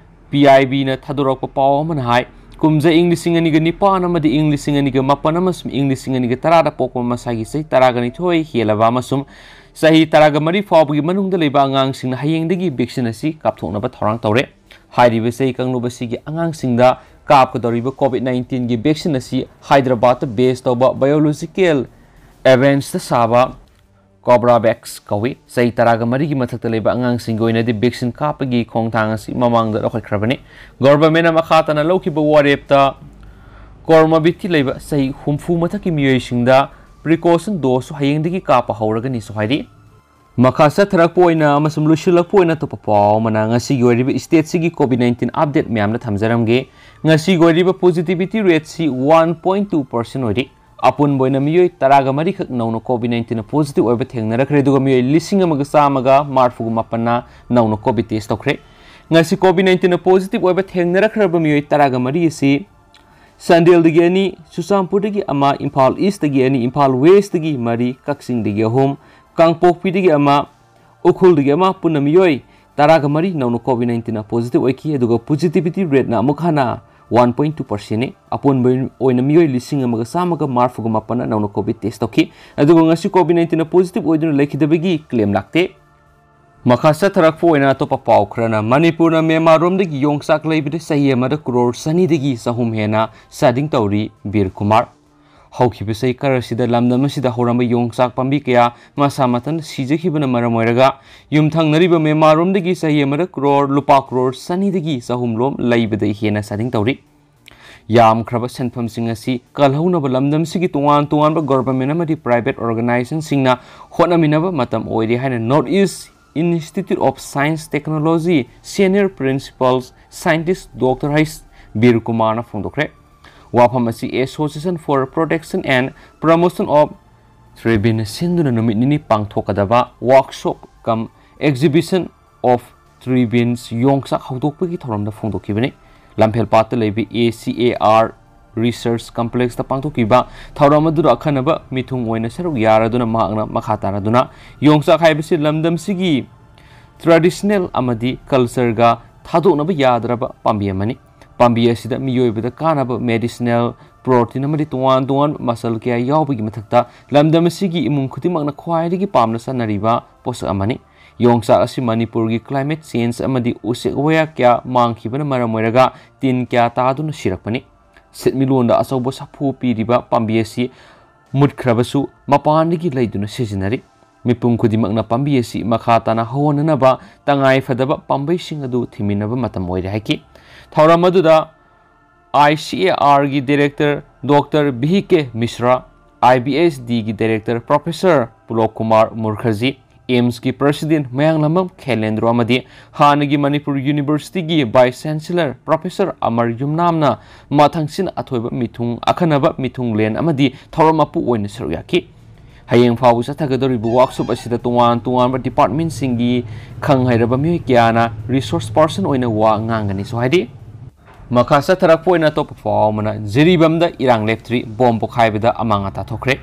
P I B ꯅ ꯊꯥꯗꯣꯔꯛꯄ ꯄꯥꯎ ꯑꯃꯅ ꯍꯥꯏ, ꯀꯨꯝꯖꯥ ꯏꯪ ꯂꯤꯁꯤꯡ ꯑꯅꯤꯒ ꯅꯤꯄꯥꯟ ꯑꯃꯗꯤ ꯏꯪ ꯂꯤꯁꯤꯡ ꯑꯅꯤꯒ ꯃꯥꯄꯟ ꯑꯃꯁꯨꯡ ꯏꯪ ꯂꯤꯁꯤꯡ ꯑꯅꯤꯒ ꯇꯔꯥꯗ ꯄꯣꯛꯄ ꯃꯁꯥꯒꯤ ꯆꯍꯤ ꯇꯔꯥꯒ ꯅꯤꯊꯣꯏ ꯍꯦꯜꯂꯕ ꯑꯃꯁꯨꯡ ꯆꯍꯤ ꯇꯔꯥꯒ ꯃꯔꯤ ꯐꯥꯎꯕꯒꯤ ꯃꯅꯨꯡꯗ ꯂꯩꯕ ꯑꯉꯥꯡꯁꯤꯡꯅ ꯍꯌꯦꯡꯗꯒꯤ vaccine ꯑꯁꯤ ꯀꯥꯞꯊꯣꯛꯅꯕ ꯊꯧꯔꯥꯡ ꯇꯧꯔꯦ꯫ ꯍꯥꯏꯔꯤꯕ ꯆꯍꯤ ꯀꯥꯡꯂꯨꯞ ꯑꯁꯤꯒꯤ ꯑꯉꯥꯡꯁꯤꯡꯗ ꯀꯥꯞꯀꯗꯧꯔꯤꯕ COVID nineteen ꯒꯤ vaccine ꯑꯁꯤ ꯍꯥꯏꯗ꯭ꯔꯕꯥꯗꯇ base ꯇꯧꯕ biological advance ꯇ ꯁꯥꯕ Corbevax ꯀꯧꯏ꯫ ꯆꯍꯤ ꯇꯔꯥꯒ ꯃꯔꯤꯒꯤ ꯃꯊꯛꯇ ꯂꯩꯕ ꯑꯉꯥꯡꯁꯤꯡꯒꯤ ꯑꯣꯏꯅꯗꯤ vaccine ꯀꯥꯞꯄꯒꯤ ꯈꯣꯡꯊꯥꯡ ꯑꯁꯤ ꯃꯃꯥꯡꯗ ꯂꯧꯈꯠꯈ꯭ꯔꯕꯅꯤ꯫ Government ꯅ ꯃꯈꯥ ꯇꯥꯅ ꯂꯧꯈꯤꯕ ꯋꯥꯔꯦꯞꯇ comorbidity ꯂꯩꯕ ꯆꯍꯤ ꯍꯨꯝꯐꯨ ꯃꯊꯛꯀꯤ ꯃꯤꯑꯣꯏꯁꯤꯡꯗ ꯄ꯭ꯔꯤꯀꯣꯁꯟ ꯗꯣꯁꯁꯨ ꯍꯌꯦꯡꯗꯒꯤ ꯀꯥꯞꯄ ꯍꯧꯔꯒꯅꯤꯁꯨ ꯍꯥꯏꯔꯤ꯫ ꯃꯈꯥ ꯆꯠꯊꯔꯛꯄ ꯑꯣꯏꯅ ꯑꯃꯁꯨꯡ ꯂꯣꯏꯁꯤꯜꯂꯛꯄ ꯑꯣꯏꯅ ꯑꯇꯣꯞꯄ ꯄꯥꯎ ꯑꯃꯅ ꯉꯁꯤꯒꯤ ꯑꯣꯏꯔꯤꯕ ꯁ꯭ꯇꯦꯠꯁꯤꯒꯤ ꯀꯣꯚꯤꯗ ꯅꯥꯏꯟꯇꯤꯟ ꯑꯞꯗꯦꯠ ꯃꯌꯥꯝꯗ ꯊꯝꯖꯔꯝꯒꯦ꯫ ꯉꯁꯤꯒꯤ ꯑꯣꯏꯔꯤꯕ ꯄꯣꯖꯤꯇꯤꯚꯤꯇꯤ ꯔꯦꯠꯁꯤ ꯋꯥꯟ ꯄꯣꯏꯟ ꯇꯨ ꯄꯔꯁꯦꯟ ꯑꯣꯏꯔꯤ꯫ ꯑꯄꯨꯟꯕ ꯑꯣꯏꯅ ꯃꯤꯑꯣꯏ ꯇꯔꯥꯒ ꯃꯔꯤꯈꯛ ꯅꯧꯅ ꯀꯣꯚꯤꯗ ꯅꯥꯏꯟꯇꯤꯟꯅ ꯄꯣꯖꯤꯇꯤꯚ ꯑꯣꯏꯕ ꯊꯦꯡꯅꯔꯛꯈ꯭ꯔꯦ, ꯑꯗꯨꯒ ꯃꯤꯑꯣꯏ ꯂꯤꯁꯤꯡ ꯑꯃꯒ ꯆꯥꯝꯃꯒ ꯃꯔꯤꯐꯨꯒ ꯃꯥꯄꯟꯅ ꯅꯧꯅ ꯀꯣꯚꯤꯗ ꯇꯦꯁ ꯇꯧꯈ꯭ꯔꯦ꯫ ꯉꯁꯤ ꯀꯣꯚꯤꯗ ꯅꯥꯏꯟꯇꯤꯟꯅ ꯄꯣꯖꯤꯇꯤꯚ ꯑꯣꯏꯕ ꯊꯦꯡꯅꯔꯛꯈ꯭ꯔꯕ ꯃꯤꯑꯣꯏ ꯇꯔꯥꯒ ꯃꯔꯤ ꯑꯁꯤ ꯆꯥꯟꯗꯦꯜꯗꯒꯤ ꯑꯅꯤ, ꯆꯨꯔꯆꯥꯟꯄꯨꯔꯗꯒꯤ ꯑꯃ, ꯏꯝꯐꯥꯜ ꯏꯁꯇꯒꯤ ꯑꯅꯤ, ꯏꯝꯐꯥꯜ ꯋꯦꯁꯇꯒꯤ ꯃꯔꯤ, ꯀꯛꯆꯤꯡꯗꯒꯤ ꯑꯍꯨꯝ, ꯀꯥꯡꯄꯣꯛꯄꯤꯗꯒꯤ ꯑꯃ, ꯎꯈ꯭ꯔꯨꯜꯗꯒꯤ ꯑꯃ, ꯄꯨꯟꯅ ꯃꯤꯑꯣꯏ ꯇꯔꯥꯒ ꯃꯔꯤ ꯅꯧꯅ ꯀꯣꯚꯤꯗ ꯅꯥꯏꯟꯇꯤꯟꯅ ꯄꯣꯖꯤꯇꯤꯚ ꯑꯣꯏꯈꯤ꯫ ꯑꯗꯨꯒ ꯄꯣꯖꯤꯇꯤꯚꯤꯇꯤ ꯔꯦꯠꯅ ꯑꯃꯨꯛ ꯍꯟꯅ ꯋꯥꯟ ꯄꯣꯏꯟ ꯇꯨ ꯄꯔꯁꯦꯟꯅꯤ꯫ ꯑꯄꯨꯟꯕ ꯑꯣꯏꯅ ꯃꯤꯑꯣꯏ ꯂꯤꯁꯤꯡ ꯑꯃꯒ ꯆꯥꯝꯃꯒ ꯃꯔꯤꯐꯨꯒ ꯃꯥꯄꯟꯅ ꯅꯧꯅ ꯀꯣꯚꯤꯗ ꯇꯦꯁ ꯇꯧꯈꯤ꯫ ꯑꯗꯨꯒ ꯉꯁꯤ ꯀꯣꯚꯤꯗ ꯅꯥꯏꯟꯇꯤꯟꯅ ꯄꯣꯖꯤꯇꯤꯚ ꯑꯣꯏꯗꯨꯅ ꯂꯩꯈꯤꯗꯕꯒꯤ ꯀ꯭ꯂꯦꯝ ꯂꯥꯛꯇꯦ꯫ ꯃꯈꯥ ꯆꯠꯊꯔꯛꯄ ꯑꯣꯏꯅ ꯑꯇꯣꯞꯄ ꯄꯥꯎ ꯈꯔꯅ, ꯃꯅꯤꯄꯨꯔꯅ ꯃ꯭ꯌꯥꯟꯃꯥꯔꯔꯣꯝꯗꯒꯤ ꯌꯣꯡꯆꯥꯛ ꯂꯩꯕꯗ ꯆꯍꯤ ꯑꯃꯗ ꯀ꯭ꯔꯣꯔ ꯆꯅꯤꯗꯒꯤ ꯆꯍꯨꯝ ꯍꯦꯟꯅ ꯆꯥꯗꯤꯡ ꯇꯧꯔꯤ, ꯕꯤꯔ ꯀꯨꯃꯥꯔ꯫ ꯍꯧꯈꯤꯕ ꯆꯍꯤ ꯈꯔꯁꯤꯗ ꯂꯝꯗꯝ ꯑꯁꯤꯗ ꯍꯧꯔꯝꯕ ꯌꯣꯡꯆꯥꯛ ꯄꯥꯝꯕꯤ ꯀꯌꯥ ꯃꯁꯥ ꯃꯊꯟꯇ ꯁꯤꯖꯈꯤꯕꯅ ꯃꯔꯝ ꯑꯣꯏꯔꯒ ꯌꯨꯝꯊꯪꯅꯔꯤꯕ ꯃ꯭ꯌꯥꯟꯃꯥꯔꯔꯣꯝꯗꯒꯤ ꯆꯍꯤ ꯑꯃꯗ ꯀ꯭ꯔꯣꯔ, ꯂꯨꯄꯥ ꯀ꯭ꯔꯣꯔ ꯆꯅꯤꯗꯒꯤ ꯆꯍꯨꯝ ꯂꯣꯝ ꯂꯩꯕꯗ ꯍꯦꯟꯅ ꯆꯥꯗꯤꯡ ꯇꯧꯔꯤ꯫ ꯌꯥꯝꯈ꯭ꯔꯕ ꯁꯦꯟꯐꯝꯁꯤꯡ ꯑꯁꯤ ꯀꯜꯍꯧꯅꯕ ꯂꯝꯗꯝꯁꯤꯒꯤ ꯇꯣꯉꯥꯟ ꯇꯣꯉꯥꯟꯕ ꯒꯣꯚꯔꯟꯃꯦꯟꯠ ꯑꯃꯗꯤ ꯄ꯭ꯔꯥꯏꯚꯦꯠ ꯑꯣꯔꯒꯅꯥꯏꯖꯦꯁꯟꯁꯤꯡꯅ ꯍꯣꯠꯅꯃꯤꯟꯅꯕ ꯃꯇꯝ ꯑꯣꯏꯔꯦ ꯍꯥꯏꯅ North East Institute of Science Technology Senior Principal Scientist Doctor H. ꯕꯤꯔ ꯀꯨꯃꯥꯔꯅ ꯐꯣꯡꯗꯣꯛꯈ꯭ꯔꯦ꯫ ꯋꯥꯐꯝ ꯑꯁꯤ Association for Protection and Promotion of Tree Bean ꯁꯤꯟꯗꯨꯅ ꯅꯨꯃꯤꯠ ꯅꯤꯅꯤ ꯄꯥꯡꯊꯣꯛꯀꯗꯕ workshop cum exhibition of tree beans ꯌꯣꯡꯆꯥꯛ ꯍꯧꯗꯣꯛꯄꯒꯤ ꯊꯧꯔꯝꯗ ꯐꯣꯡꯗꯣꯛꯈꯤꯕꯅꯤ꯫ ꯂꯝꯐꯦꯜꯄꯥꯠꯇ ꯂꯩꯕ A C A R Research Complexꯇ ꯄꯥꯡꯊꯣꯛꯈꯤꯕ ꯊꯧꯔꯝ ꯑꯗꯨꯗ ꯑꯈꯟꯅꯕ ꯃꯤꯊꯨꯡ ꯑꯣꯏꯅ ꯁꯔꯨꯛ ꯌꯥꯔꯗꯨꯅ ꯃꯍꯥꯛꯅ ꯃꯈꯥ ꯇꯥꯔꯗꯨꯅ ꯌꯣꯡꯆꯥꯛ ꯍꯥꯏꯕꯁꯤ ꯂꯝꯗꯝꯁꯤꯒꯤ traditional ꯑꯃꯗꯤ cultureꯒ ꯊꯥꯗꯣꯛꯅꯕ ꯌꯥꯗ꯭ꯔꯕ ꯄꯥꯝꯕꯤ ꯑꯃꯅꯤ꯫ ꯄꯥꯝꯕꯤ ꯑꯁꯤꯗ ꯃꯤꯑꯣꯏꯕꯗ ꯀꯥꯟꯅꯕ medicinal, protein ꯑꯃꯗꯤ ꯇꯣꯉꯥꯟ ꯇꯣꯉꯥꯟꯕ ꯃꯆꯜ ꯀꯌꯥ ꯌꯥꯎꯕꯒꯤ ꯃꯊꯛꯇ ꯂꯝꯗꯝ ꯑꯁꯤꯒꯤ ꯏꯃꯨꯡ ꯈꯨꯗꯤꯡꯃꯛꯅ ꯈ꯭ꯋꯥꯏꯗꯒꯤ ꯄꯥꯝꯅ ꯆꯥꯅꯔꯤꯕ ꯄꯣꯠꯁꯛ ꯑꯃꯅꯤ꯫ ꯌꯣꯡꯆꯥꯛ ꯑꯁꯤ ꯃꯅꯤꯄꯨꯔꯒꯤ climate change ꯑꯃꯗꯤ ꯎꯆꯦꯛ ꯋꯥꯌꯥ ꯀꯌꯥ ꯃꯥꯡꯈꯤꯕꯅ ꯃꯔꯝ ꯑꯣꯏꯔꯒ ꯇꯤꯟ ꯀꯌꯥ ꯇꯥꯗꯨꯅ ꯁꯤꯔꯛꯄꯅꯤ꯫ ꯁꯦꯟꯃꯤꯠꯂꯣꯟꯗ ꯑꯆꯧꯕ ꯁꯥꯐꯨ ꯄꯤꯔꯤꯕ ꯄꯥꯝꯕꯤ ꯑꯁꯤ ꯃꯨꯠꯈ꯭ꯔꯕꯁꯨ ꯃꯄꯥꯟꯗꯒꯤ ꯂꯩꯗꯨꯅ ꯁꯤꯖꯤꯟꯅꯔꯤ꯫ ꯃꯤꯄꯨꯝ ꯈꯨꯗꯤꯡꯃꯛꯅ ꯄꯥꯝꯕꯤ ꯑꯁꯤ ꯃꯈꯥ ꯇꯥꯅ ꯍꯧꯍꯟꯅꯅꯕ ꯇꯉꯥꯏ ꯐꯗꯕ ꯄꯥꯝꯕꯩꯁꯤꯡ ꯑꯗꯨ ꯊꯤꯃꯤꯟꯅꯕ ꯃꯇꯝ ꯑꯣꯏꯔꯦ ꯍꯥꯏꯈꯤ꯫ ꯊꯧꯔꯝ ꯑꯗꯨꯗ I C A Rꯒꯤ director Doctor V K Mishra, I B S ꯗꯤꯒꯤ ꯗꯥꯏꯔꯦꯛꯇꯔ ꯄ꯭ꯔꯣꯐꯦꯁꯔ ꯄꯨꯂꯣꯛ ꯀꯨꯃꯥꯔ ꯃꯨꯔꯈꯔꯖꯤ, ꯑꯦꯝꯁꯀꯤ ꯄ꯭ꯔꯁꯤꯗꯦꯟ ꯃꯌꯥꯡꯂꯝꯕꯝ ꯈꯦꯂꯦꯟꯗ꯭ꯔꯣ ꯑꯃꯗꯤ ꯍꯥꯟꯅꯒꯤ ꯃꯅꯤꯄꯨꯔ ꯌꯨꯅꯤꯚꯔꯁꯤꯇꯤꯒꯤ ꯚꯥꯏꯁ ꯆꯥꯟꯁꯦꯂꯔ ꯄ꯭ꯔꯣꯐꯦꯁꯔ ꯑꯃꯔ ꯌꯨꯝꯅꯥꯝꯅ ꯃꯊꯪꯁꯤꯟ ꯑꯊꯣꯏꯕ ꯃꯤꯊꯨꯡ ꯑꯈꯟꯅꯕ ꯃꯤꯊꯨꯡꯂꯦꯟ ꯑꯃꯗꯤ ꯊꯧꯔꯝ ꯃꯄꯨ ꯑꯣꯏꯅ ꯁꯔꯨꯛ ꯌꯥꯈꯤ꯫ ꯍꯌꯦꯡ ꯐꯥꯎꯕ ꯆꯠꯊꯒꯗꯧꯔꯤꯕ ꯋꯥꯛꯁꯣꯞ ꯑꯁꯤꯗ ꯇꯣꯉꯥꯟ ꯇꯣꯉꯥꯟꯕ ꯗꯤꯄꯥꯔꯠꯃꯦꯟꯁꯤꯡꯒꯤ ꯈꯪ ꯍꯩꯔꯕ ꯃꯤꯑꯣꯏ ꯀꯌꯥꯅ ꯔꯤꯁꯣꯔꯁ ꯄꯥꯔꯁꯟ ꯑꯣꯏꯅ ꯋꯥ ꯉꯥꯡꯒꯅꯤꯁꯨ ꯍꯥꯏꯔꯤ꯫ ꯃꯈꯥ ꯆꯠꯊꯔꯛꯄ ꯑꯣꯏꯅ ꯑꯇꯣꯞꯄ ꯄꯥꯎ ꯑꯃꯅ, ꯖꯤꯔꯤꯕꯥꯝꯗ ꯏꯔꯥꯡ ꯂꯦꯞꯇ꯭ꯔꯤ, ꯕꯣꯝ ꯄꯣꯈꯥꯏꯕꯗ ꯑꯃꯥꯡ ꯑꯇꯥ ꯊꯣꯛꯈ꯭ꯔꯦ꯫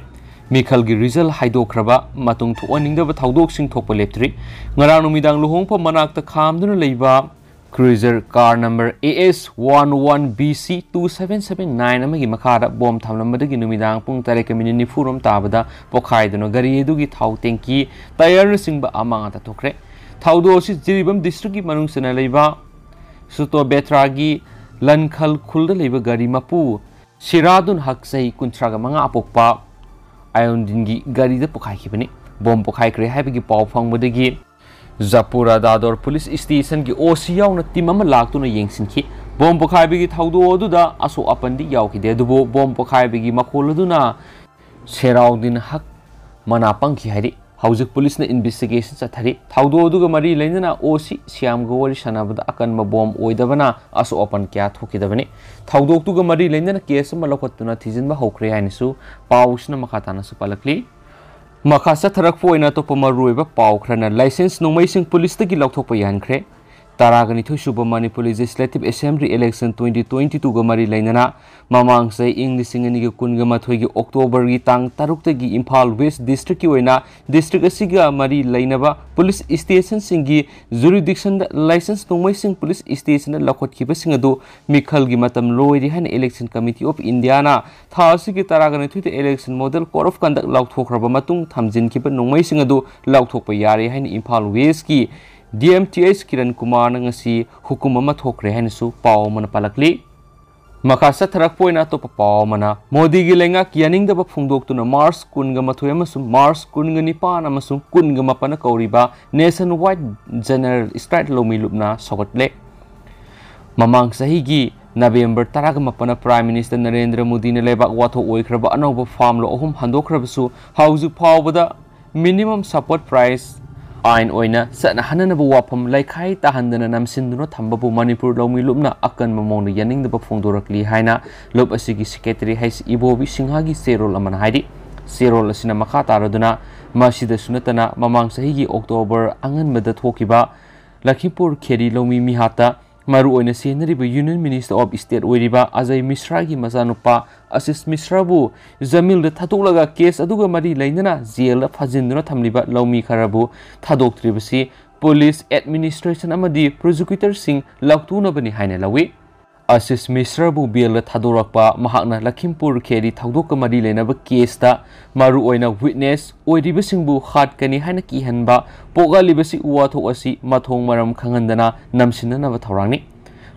ꯃꯤꯈꯜꯒꯤ ꯔꯤꯖꯜ ꯍꯥꯏꯗꯣꯛꯈ꯭ꯔꯕ ꯃꯇꯨꯡ ꯊꯣꯛꯍꯟꯅꯤꯡꯗꯕ ꯊꯧꯗꯣꯛꯁꯤꯡ ꯊꯣꯛꯄ ꯂꯦꯞꯇ꯭ꯔꯤ꯫ ꯉꯔꯥꯡ ꯅꯨꯃꯤꯗꯥꯡ ꯂꯨꯍꯣꯡꯐꯝ ꯃꯅꯥꯛꯇ ꯈꯥꯝꯗꯨꯅ ꯂꯩꯕ cruiser car number A S one one B C two seven seven nine ꯑꯃꯒꯤ ꯃꯈꯥꯗ ꯕꯣꯝ ꯊꯝꯂꯝꯕꯗꯒꯤ ꯅꯨꯃꯤꯗꯥꯡ ꯄꯨꯡ ꯇꯔꯦꯠꯀ ꯃꯤꯅꯤꯠ ꯅꯤꯐꯨ ꯔꯣꯝ ꯇꯥꯕꯗ ꯄꯣꯈꯥꯏꯗꯨꯅ ꯒꯥꯔꯤ ꯑꯗꯨꯒꯤ ꯊꯥꯎ ꯇꯦꯡꯀꯤ, ꯇꯌꯥꯔꯅꯆꯤꯡꯕ ꯑꯃꯥꯡ ꯑꯇꯥ ꯊꯣꯛꯈ꯭ꯔꯦ꯫ ꯊꯧꯗꯣꯛ ꯑꯁꯤ ꯖꯤꯔꯤꯕꯥꯝ ꯗꯤꯁꯇ꯭ꯔꯤꯛꯀꯤ ꯃꯅꯨꯡ ꯆꯟꯅ ꯂꯩꯕ ꯁꯨꯇꯣꯕꯦꯇ꯭ꯔꯥꯒꯤ ꯂꯟꯈꯜ ꯈꯨꯜꯗ ꯂꯩꯕ ꯒꯥꯔꯤ ꯃꯄꯨ ꯁꯤꯔꯥꯗꯨꯟ ꯍꯛ, ꯆꯍꯤ ꯀꯨꯟꯊ꯭ꯔꯥꯒ ꯃꯉꯥ, ꯑꯄꯣꯛꯄ ꯑꯥꯌꯣꯟꯗꯤꯟꯒꯤ ꯒꯥꯔꯤꯗ ꯄꯣꯈꯥꯏꯈꯤꯕꯅꯤ꯫ ꯕꯣꯝ ꯄꯣꯈꯥꯏꯈ꯭ꯔꯦ ꯍꯥꯏꯕꯒꯤ ꯄꯥꯎ ꯐꯪꯕꯗꯒꯤ ꯖꯄꯨꯔꯥ ꯗꯥꯗꯣꯔ ꯄꯨꯂꯤꯁ ꯁ꯭ꯇꯦꯁꯟꯒꯤ ꯑꯣ ꯁꯤ ꯌꯥꯎꯅ ꯇꯤꯝ ꯑꯃ ꯂꯥꯛꯇꯨꯅ ꯌꯦꯡꯁꯤꯟꯈꯤ꯫ ꯕꯣꯝ ꯄꯣꯈꯥꯏꯕꯒꯤ ꯊꯧꯗꯣꯛ ꯑꯗꯨꯗ ꯑꯁꯣꯛ ꯑꯄꯟꯗꯤ ꯌꯥꯎꯈꯤꯗꯦ, ꯑꯗꯨꯕꯨ ꯕꯣꯝ ꯄꯣꯈꯥꯏꯕꯒꯤ ꯃꯈꯣꯜ ꯑꯗꯨꯅ ꯁꯦꯔꯥꯎꯗꯤꯟ ꯍꯛ ꯃꯅꯥ ꯄꯪꯈꯤ ꯍꯥꯏꯔꯤ꯫ ꯍꯧꯖꯤꯛ ꯄꯨꯂꯤꯁꯅ ꯏꯟꯚꯦꯁꯇꯤꯒꯦꯁꯟ ꯆꯠꯊꯔꯤ꯫ ꯊꯧꯗꯣꯛ ꯑꯗꯨꯒ ꯃꯔꯤ ꯂꯩꯅꯅ ꯑꯣ ꯁꯤ ꯁ꯭ꯌꯥꯝꯒ ꯋꯥꯔꯤ ꯁꯥꯟꯅꯕꯗ ꯑꯀꯟꯕ ꯕꯣꯝ ꯑꯣꯏꯗꯕꯅ ꯑꯁꯣꯛ ꯑꯄꯟ ꯀꯌꯥ ꯊꯣꯛꯈꯤꯗꯕꯅꯤ꯫ ꯊꯧꯗꯣꯛꯇꯨꯒ ꯃꯔꯤ ꯂꯩꯅꯅ ꯀꯦꯁ ꯑꯃ ꯂꯧꯈꯠꯇꯨꯅ ꯊꯤꯖꯤꯟꯕ ꯍꯧꯈ꯭ꯔꯦ ꯍꯥꯏꯅꯁꯨ ꯄꯥꯎꯁꯤꯅ ꯃꯈꯥ ꯇꯥꯅꯁꯨ ꯄꯜꯂꯛꯂꯤ꯫ ꯃꯈꯥ ꯆꯠꯊꯔꯛꯄ ꯑꯣꯏꯅ ꯑꯇꯣꯞꯄ ꯃꯔꯨꯑꯣꯏꯕ ꯄꯥꯎ ꯈꯔꯅ, ꯂꯥꯏꯁꯦꯟꯁ ꯅꯣꯡꯃꯩꯁꯤꯡ ꯄꯨꯂꯤꯁꯇꯒꯤ ꯂꯧꯊꯣꯛꯄ ꯌꯥꯍꯟꯈ꯭ꯔꯦ꯫ ꯇꯔꯥꯒ ꯅꯤꯊꯣꯏ ꯁꯨꯕ Manipur legislative assembly election twenty twenty ꯇꯨꯒ ꯃꯔꯤ ꯂꯩꯅꯅ ꯃꯃꯥꯡ ꯆꯍꯤ ꯏꯪ ꯂꯤꯁꯤꯡ ꯑꯅꯤꯒ ꯀꯨꯟꯒ ꯃꯥꯊꯣꯏꯒꯤ ꯑꯣꯛꯇꯣꯕꯔꯒꯤ ꯇꯥꯡ ꯇꯔꯨꯛꯇꯒꯤ ꯏꯝꯐꯥꯜ ꯋꯦꯁ ꯗꯤꯁꯇ꯭ꯔꯤꯛꯀꯤ ꯑꯣꯏꯅ ꯗꯤꯁꯇ꯭ꯔꯤꯛ ꯑꯁꯤꯒ ꯃꯔꯤ ꯂꯩꯅꯕ ꯄꯨꯂꯤꯁ ꯁ꯭ꯇꯦꯁꯟꯁꯤꯡꯒꯤ ꯖꯨꯔꯤꯗꯤꯛꯁꯟꯗ ꯂꯥꯏꯁꯦꯟꯁ ꯅꯣꯡꯃꯩꯁꯤꯡ ꯄꯨꯂꯤꯁ ꯁ꯭ꯇꯦꯁꯟꯗ ꯂꯧꯈꯠꯈꯤꯕꯁꯤꯡ ꯑꯗꯨ ꯃꯤꯈꯜꯒꯤ ꯃꯇꯝ ꯂꯣꯏꯔꯦ ꯍꯥꯏꯅ ꯏꯂꯦꯛꯁꯟ ꯀꯃꯤꯇꯤ ꯑꯣꯐ ꯏꯟꯗꯤꯌꯥꯅ ꯊꯥ ꯑꯁꯤꯒꯤ ꯇꯔꯥꯒ ꯅꯤꯊꯣꯏꯗ election model code of conduct ꯂꯥꯎꯊꯣꯛꯈ꯭ꯔꯕ ꯃꯇꯨꯡ ꯊꯝꯖꯤꯟꯈꯤꯕ ꯅꯣꯡꯃꯩꯁꯤꯡ ꯑꯗꯨ ꯂꯥꯎꯊꯣꯛꯄ ꯌꯥꯔꯦ ꯍꯥꯏꯅ ꯏꯝꯐꯥꯜ ꯋꯦꯁꯀꯤ D M T H Kiran ꯀꯨꯃꯥꯔꯅ ꯉꯁꯤ ꯍꯨꯀꯨꯝ ꯑꯃ ꯊꯣꯛꯈ꯭ꯔꯦ ꯍꯥꯏꯅꯁꯨ ꯄꯥꯎ ꯑꯃꯅ ꯄꯜꯂꯛꯂꯤ꯫ ꯃꯈꯥ ꯆꯠꯊꯔꯛꯄ ꯑꯣꯏꯅ ꯑꯇꯣꯞꯄ ꯄꯥꯎ ꯑꯃꯅ, ꯃꯣꯗꯤꯒꯤ ꯂꯩꯉꯥꯛ ꯌꯥꯅꯤꯡꯗꯕ ꯐꯣꯡꯗꯣꯛꯇꯨꯅ ꯃꯥꯔꯆ ꯀꯨꯟꯒ ꯃꯥꯊꯣꯏ ꯑꯃꯁꯨꯡ ꯃꯥꯔꯆ ꯀꯨꯟꯒ ꯅꯤꯄꯥꯟ ꯑꯃꯁꯨꯡ ꯀꯨꯟꯒ ꯃꯥꯄꯟꯅ ꯀꯧꯔꯤꯕ ꯅꯦꯁꯟ ꯋꯥꯏꯗ ꯖꯦꯅꯔꯦꯜ ꯁ꯭ꯇ꯭ꯔꯥꯏꯛ ꯂꯧꯃꯤ ꯂꯨꯞꯅ ꯁꯧꯒꯠꯂꯦ꯫ ꯃꯃꯥꯡ ꯆꯍꯤꯒꯤ ꯅꯕꯦꯝꯕꯔ ꯇꯔꯥꯃꯥꯄꯟꯗ Prime Minister ꯅꯔꯦꯟꯗ꯭ꯔ ꯃꯣꯗꯤꯅ ꯂꯩꯕꯥꯛ ꯋꯥꯊꯣꯛ ꯑꯣꯏꯈ꯭ꯔꯕ ꯑꯅꯧꯕ farm law ꯑꯍꯨꯝ ꯍꯟꯗꯣꯛꯈ꯭ꯔꯕꯁꯨ, ꯍꯧꯖꯤꯛ ꯐꯥꯎꯕꯗ minimum support price ꯑꯥꯏꯟ ꯑꯣꯏꯅ ꯆꯠꯅꯍꯟꯅꯅꯕ ꯋꯥꯐꯝ ꯂꯩꯈꯥꯏ ꯇꯥꯍꯟꯗꯅ ꯅꯝꯁꯤꯟꯗꯨꯅ ꯊꯝꯕꯕꯨ ꯃꯅꯤꯄꯨꯔ ꯂꯧꯃꯤ ꯂꯨꯞꯅ ꯑꯀꯟꯕ ꯃꯑꯣꯡꯗ ꯌꯥꯅꯤꯡꯗꯕ ꯐꯣꯡꯗꯣꯔꯛꯂꯤ ꯍꯥꯏꯅ ꯂꯨꯞ ꯑꯁꯤꯒꯤ Secretary ꯍꯩꯁ ꯏꯕꯣꯕꯤ ꯁꯤꯡꯍꯒꯤ ꯆꯦꯔꯣꯜ ꯑꯃꯅ ꯍꯥꯏꯔꯤ꯫ ꯆꯦꯔꯣꯜ ꯑꯁꯤꯅ ꯃꯈꯥ ꯇꯥꯔꯗꯨꯅ, ꯃꯁꯤꯗꯁꯨ ꯅꯠꯇꯅ ꯃꯃꯥꯡ ꯆꯍꯤꯒꯤ October ꯑꯉꯟꯕꯗ ꯊꯣꯛꯈꯤꯕ ꯂꯈꯤꯝꯄꯨꯔ ꯈꯦꯔꯤ ꯂꯧꯃꯤ ꯃꯤꯍꯥꯠꯇ ꯃꯔꯨꯑꯣꯏꯅ ꯆꯦꯟꯅꯔꯤꯕ Union Minister of State ꯑꯣꯏꯔꯤꯕ ꯑꯖꯌ ꯃꯤꯁ꯭ꯔꯥꯒꯤ ꯃꯆꯥꯅꯨꯄꯥ ꯑꯁꯤꯁ ꯃꯤꯁ꯭ꯔꯥꯕꯨ ꯖꯃꯤꯜꯗ ꯊꯥꯗꯣꯛꯂꯒ case ꯑꯗꯨꯒ ꯃꯔꯤ ꯂꯩꯅꯅ ꯖꯦꯜꯗ ꯐꯥꯖꯤꯟꯗꯨꯅ ꯊꯝꯂꯤꯕ ꯂꯧꯃꯤ ꯈꯔꯕꯨ ꯊꯥꯗꯣꯛꯇ꯭ꯔꯤꯕꯁꯤ police administration ꯑꯃꯗꯤ prosecutorꯁꯤꯡ ꯂꯥꯎꯊꯣꯛꯅꯕꯅꯤ ꯍꯥꯏꯅ ꯂꯧꯏ꯫ ꯑꯁꯤꯁ ꯃꯤꯁ꯭ꯔꯥꯕꯨ bailꯗ ꯊꯥꯗꯣꯔꯛꯄ ꯃꯍꯥꯛꯅ ꯂꯈꯤꯝꯄꯨꯔ ꯈꯦꯔꯤ ꯊꯧꯗꯣꯛꯀ ꯃꯔꯤ ꯂꯩꯅꯕ caseꯇ ꯃꯔꯨꯑꯣꯏꯅ witness ꯑꯣꯏꯔꯤꯕꯁꯤꯡꯕꯨ ꯍꯥꯠꯀꯅꯤ ꯍꯥꯏꯅ ꯀꯤꯍꯟꯕ ꯄꯣꯛꯍꯜꯂꯤꯕꯁꯤ ꯋꯥꯊꯣꯛ ꯑꯁꯤ ꯃꯊꯣꯡ ꯃꯔꯝ ꯈꯪꯍꯟꯗꯅ ꯅꯝꯁꯤꯟꯅꯅꯕ ꯊꯧꯔꯥꯡꯅꯤ꯫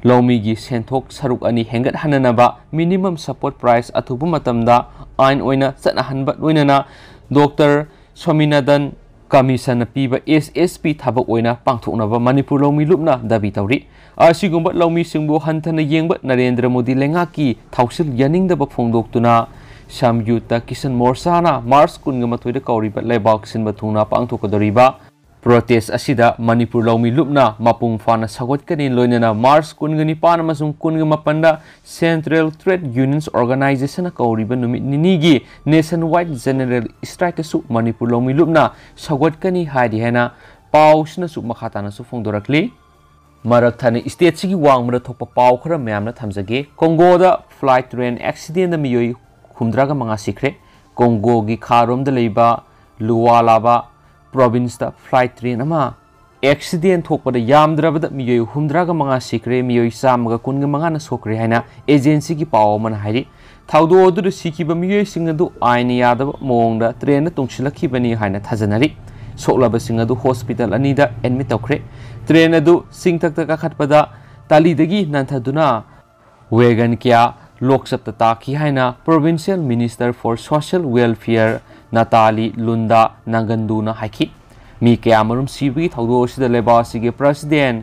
ꯂꯧꯃꯤꯒꯤ ꯁꯦꯟꯊꯣꯛ ꯁꯔꯨꯛ ꯑꯅꯤ ꯍꯦꯟꯒꯠꯍꯟꯅꯅꯕ minimum support price ꯑꯊꯨꯕ ꯃꯇꯝꯗ ꯑꯥꯏꯟ ꯑꯣꯏꯅ ꯆꯠꯅꯍꯟꯕ ꯂꯣꯏꯅꯅ Doctor ꯁ꯭ꯋꯥꯃꯤꯅꯥꯊꯟ ꯀꯃꯤꯁꯟꯅ ꯄꯤꯕ S S P ꯊꯕꯛ ꯑꯣꯏꯅ ꯄꯥꯡꯊꯣꯛꯅꯕ ꯃꯅꯤꯄꯨꯔ ꯂꯧꯃꯤ ꯂꯨꯞꯅ ꯗꯥꯕꯤ ꯇꯧꯔꯤ꯫ ꯑꯁꯤꯒꯨꯝꯕ ꯂꯧꯃꯤꯁꯤꯡꯕꯨ ꯍꯟꯊꯅ ꯌꯦꯡꯕ ꯅꯔꯦꯟꯗ꯭ꯔ ꯃꯣꯗꯤ ꯂꯩꯉꯥꯛꯀꯤ ꯊꯧꯁꯤꯜ ꯌꯥꯅꯤꯡꯗꯕ ꯐꯣꯡꯗꯣꯛꯇꯨꯅ ꯁꯝꯌꯨꯛꯇ ꯀꯤꯁꯟ ꯃꯣꯔꯆꯥꯅ March ꯀꯨꯟꯒ ꯃꯥꯊꯣꯏꯗ ꯀꯧꯔꯤꯕ ꯂꯩꯕꯥꯛ ꯁꯤꯟꯕ ꯊꯨꯡꯅ ꯄꯥꯡꯊꯣꯛꯀꯗꯧꯔꯤꯕ protest ꯑꯁꯤꯗ ꯃꯅꯤꯄꯨꯔ ꯂꯧꯃꯤ ꯂꯨꯞꯅ ꯃꯄꯨꯡ ꯐꯥꯅ ꯁꯧꯒꯠꯀꯅꯤ꯫ ꯂꯣꯏꯅꯅ March ꯀꯨꯟꯒ ꯅꯤꯄꯥꯟ ꯑꯃꯁꯨꯡ ꯀꯨꯟꯒ ꯃꯥꯄꯟꯗ Central Trade Unions Organizationꯅ ꯀꯧꯔꯤꯕ ꯅꯨꯃꯤꯠ ꯅꯤꯅꯤꯒꯤ nationwide general strikeꯇꯁꯨ ꯃꯅꯤꯄꯨꯔ ꯂꯧꯃꯤ ꯂꯨꯞꯅ ꯁꯧꯒꯠꯀꯅꯤ ꯍꯥꯏꯔꯤ ꯍꯥꯏꯅ ꯄꯥꯎꯁꯤꯅꯁꯨ ꯃꯈꯥ ꯇꯥꯅꯁꯨ ꯐꯣꯡꯗꯣꯔꯛꯂꯤ꯫ ꯃꯔꯛ ꯊꯠꯅ stateꯁꯤꯒꯤ ꯋꯥꯡꯃꯗ ꯊꯣꯛꯄ ꯄꯥꯎ ꯈꯔ ꯃꯌꯥꯝꯅ ꯊꯝꯖꯒꯦ꯫ ꯀꯣꯡꯒꯣꯗ flight train accidentꯗ ꯃꯤꯑꯣꯏ ꯍꯨꯝꯗ꯭ꯔꯥꯒ ꯃꯉꯥ ꯁꯤꯈ꯭ꯔꯦ꯫ ꯀꯣꯡꯒꯣꯒꯤ ꯈꯥꯔꯣꯝꯗ ꯂꯩꯕ ꯂꯨꯋꯥꯂꯥꯕꯥ provinceꯇ flight train ꯑꯃ accident ꯊꯣꯛꯄꯗ ꯌꯥꯝꯗ꯭ꯔꯕꯗ ꯃꯤꯑꯣꯏ ꯍꯨꯝꯗ꯭ꯔꯥꯒ ꯃꯉꯥ ꯁꯤꯈ꯭ꯔꯦ, ꯃꯤꯑꯣꯏ ꯆꯥꯝꯃꯒ ꯀꯨꯟꯒ ꯃꯉꯥꯅ ꯁꯣꯛꯈ꯭ꯔꯦ ꯍꯥꯏꯅ agencyꯒꯤ ꯄꯥꯎ ꯑꯃꯅ ꯍꯥꯏꯔꯤ꯫ ꯊꯧꯗꯣꯛ ꯑꯗꯨꯗ ꯁꯤꯈꯤꯕ ꯃꯤꯑꯣꯏꯁꯤꯡ ꯑꯗꯨ ꯑꯥꯏꯟꯅ ꯌꯥꯗꯕ ꯃꯑꯣꯡꯗ trainꯗ ꯇꯨꯡꯁꯤꯜꯂꯛꯈꯤꯕꯅꯤ ꯍꯥꯏꯅ ꯊꯥꯖꯅꯔꯤ꯫ ꯁꯣꯛꯂꯕꯁꯤꯡ ꯑꯗꯨ hospital ꯑꯅꯤꯗ admit ꯇꯧꯈ꯭ꯔꯦ꯫ Train ꯑꯗꯨ ꯆꯤꯡꯊꯛꯇ ꯀꯥꯈꯠꯄꯗ ꯇꯥꯂꯤꯗꯒꯤ ꯅꯥꯟꯊꯗꯨꯅ wagon ꯀꯌꯥ ꯂꯣꯛꯆꯞꯇ ꯇꯥꯈꯤ ꯍꯥꯏꯅ Provincial Minister for Social Welfare ꯅꯇꯥꯂꯤ ꯂꯨꯟꯗꯥ ꯅꯥꯒꯟꯗꯨꯅ ꯍꯥꯏꯈꯤ꯫ ꯃꯤ ꯀꯌꯥꯃꯔꯨꯝ ꯁꯤꯕꯒꯤ ꯊꯧꯗꯣꯛ ꯑꯁꯤꯗ ꯂꯩꯕꯥꯛ ꯑꯁꯤꯒꯤ President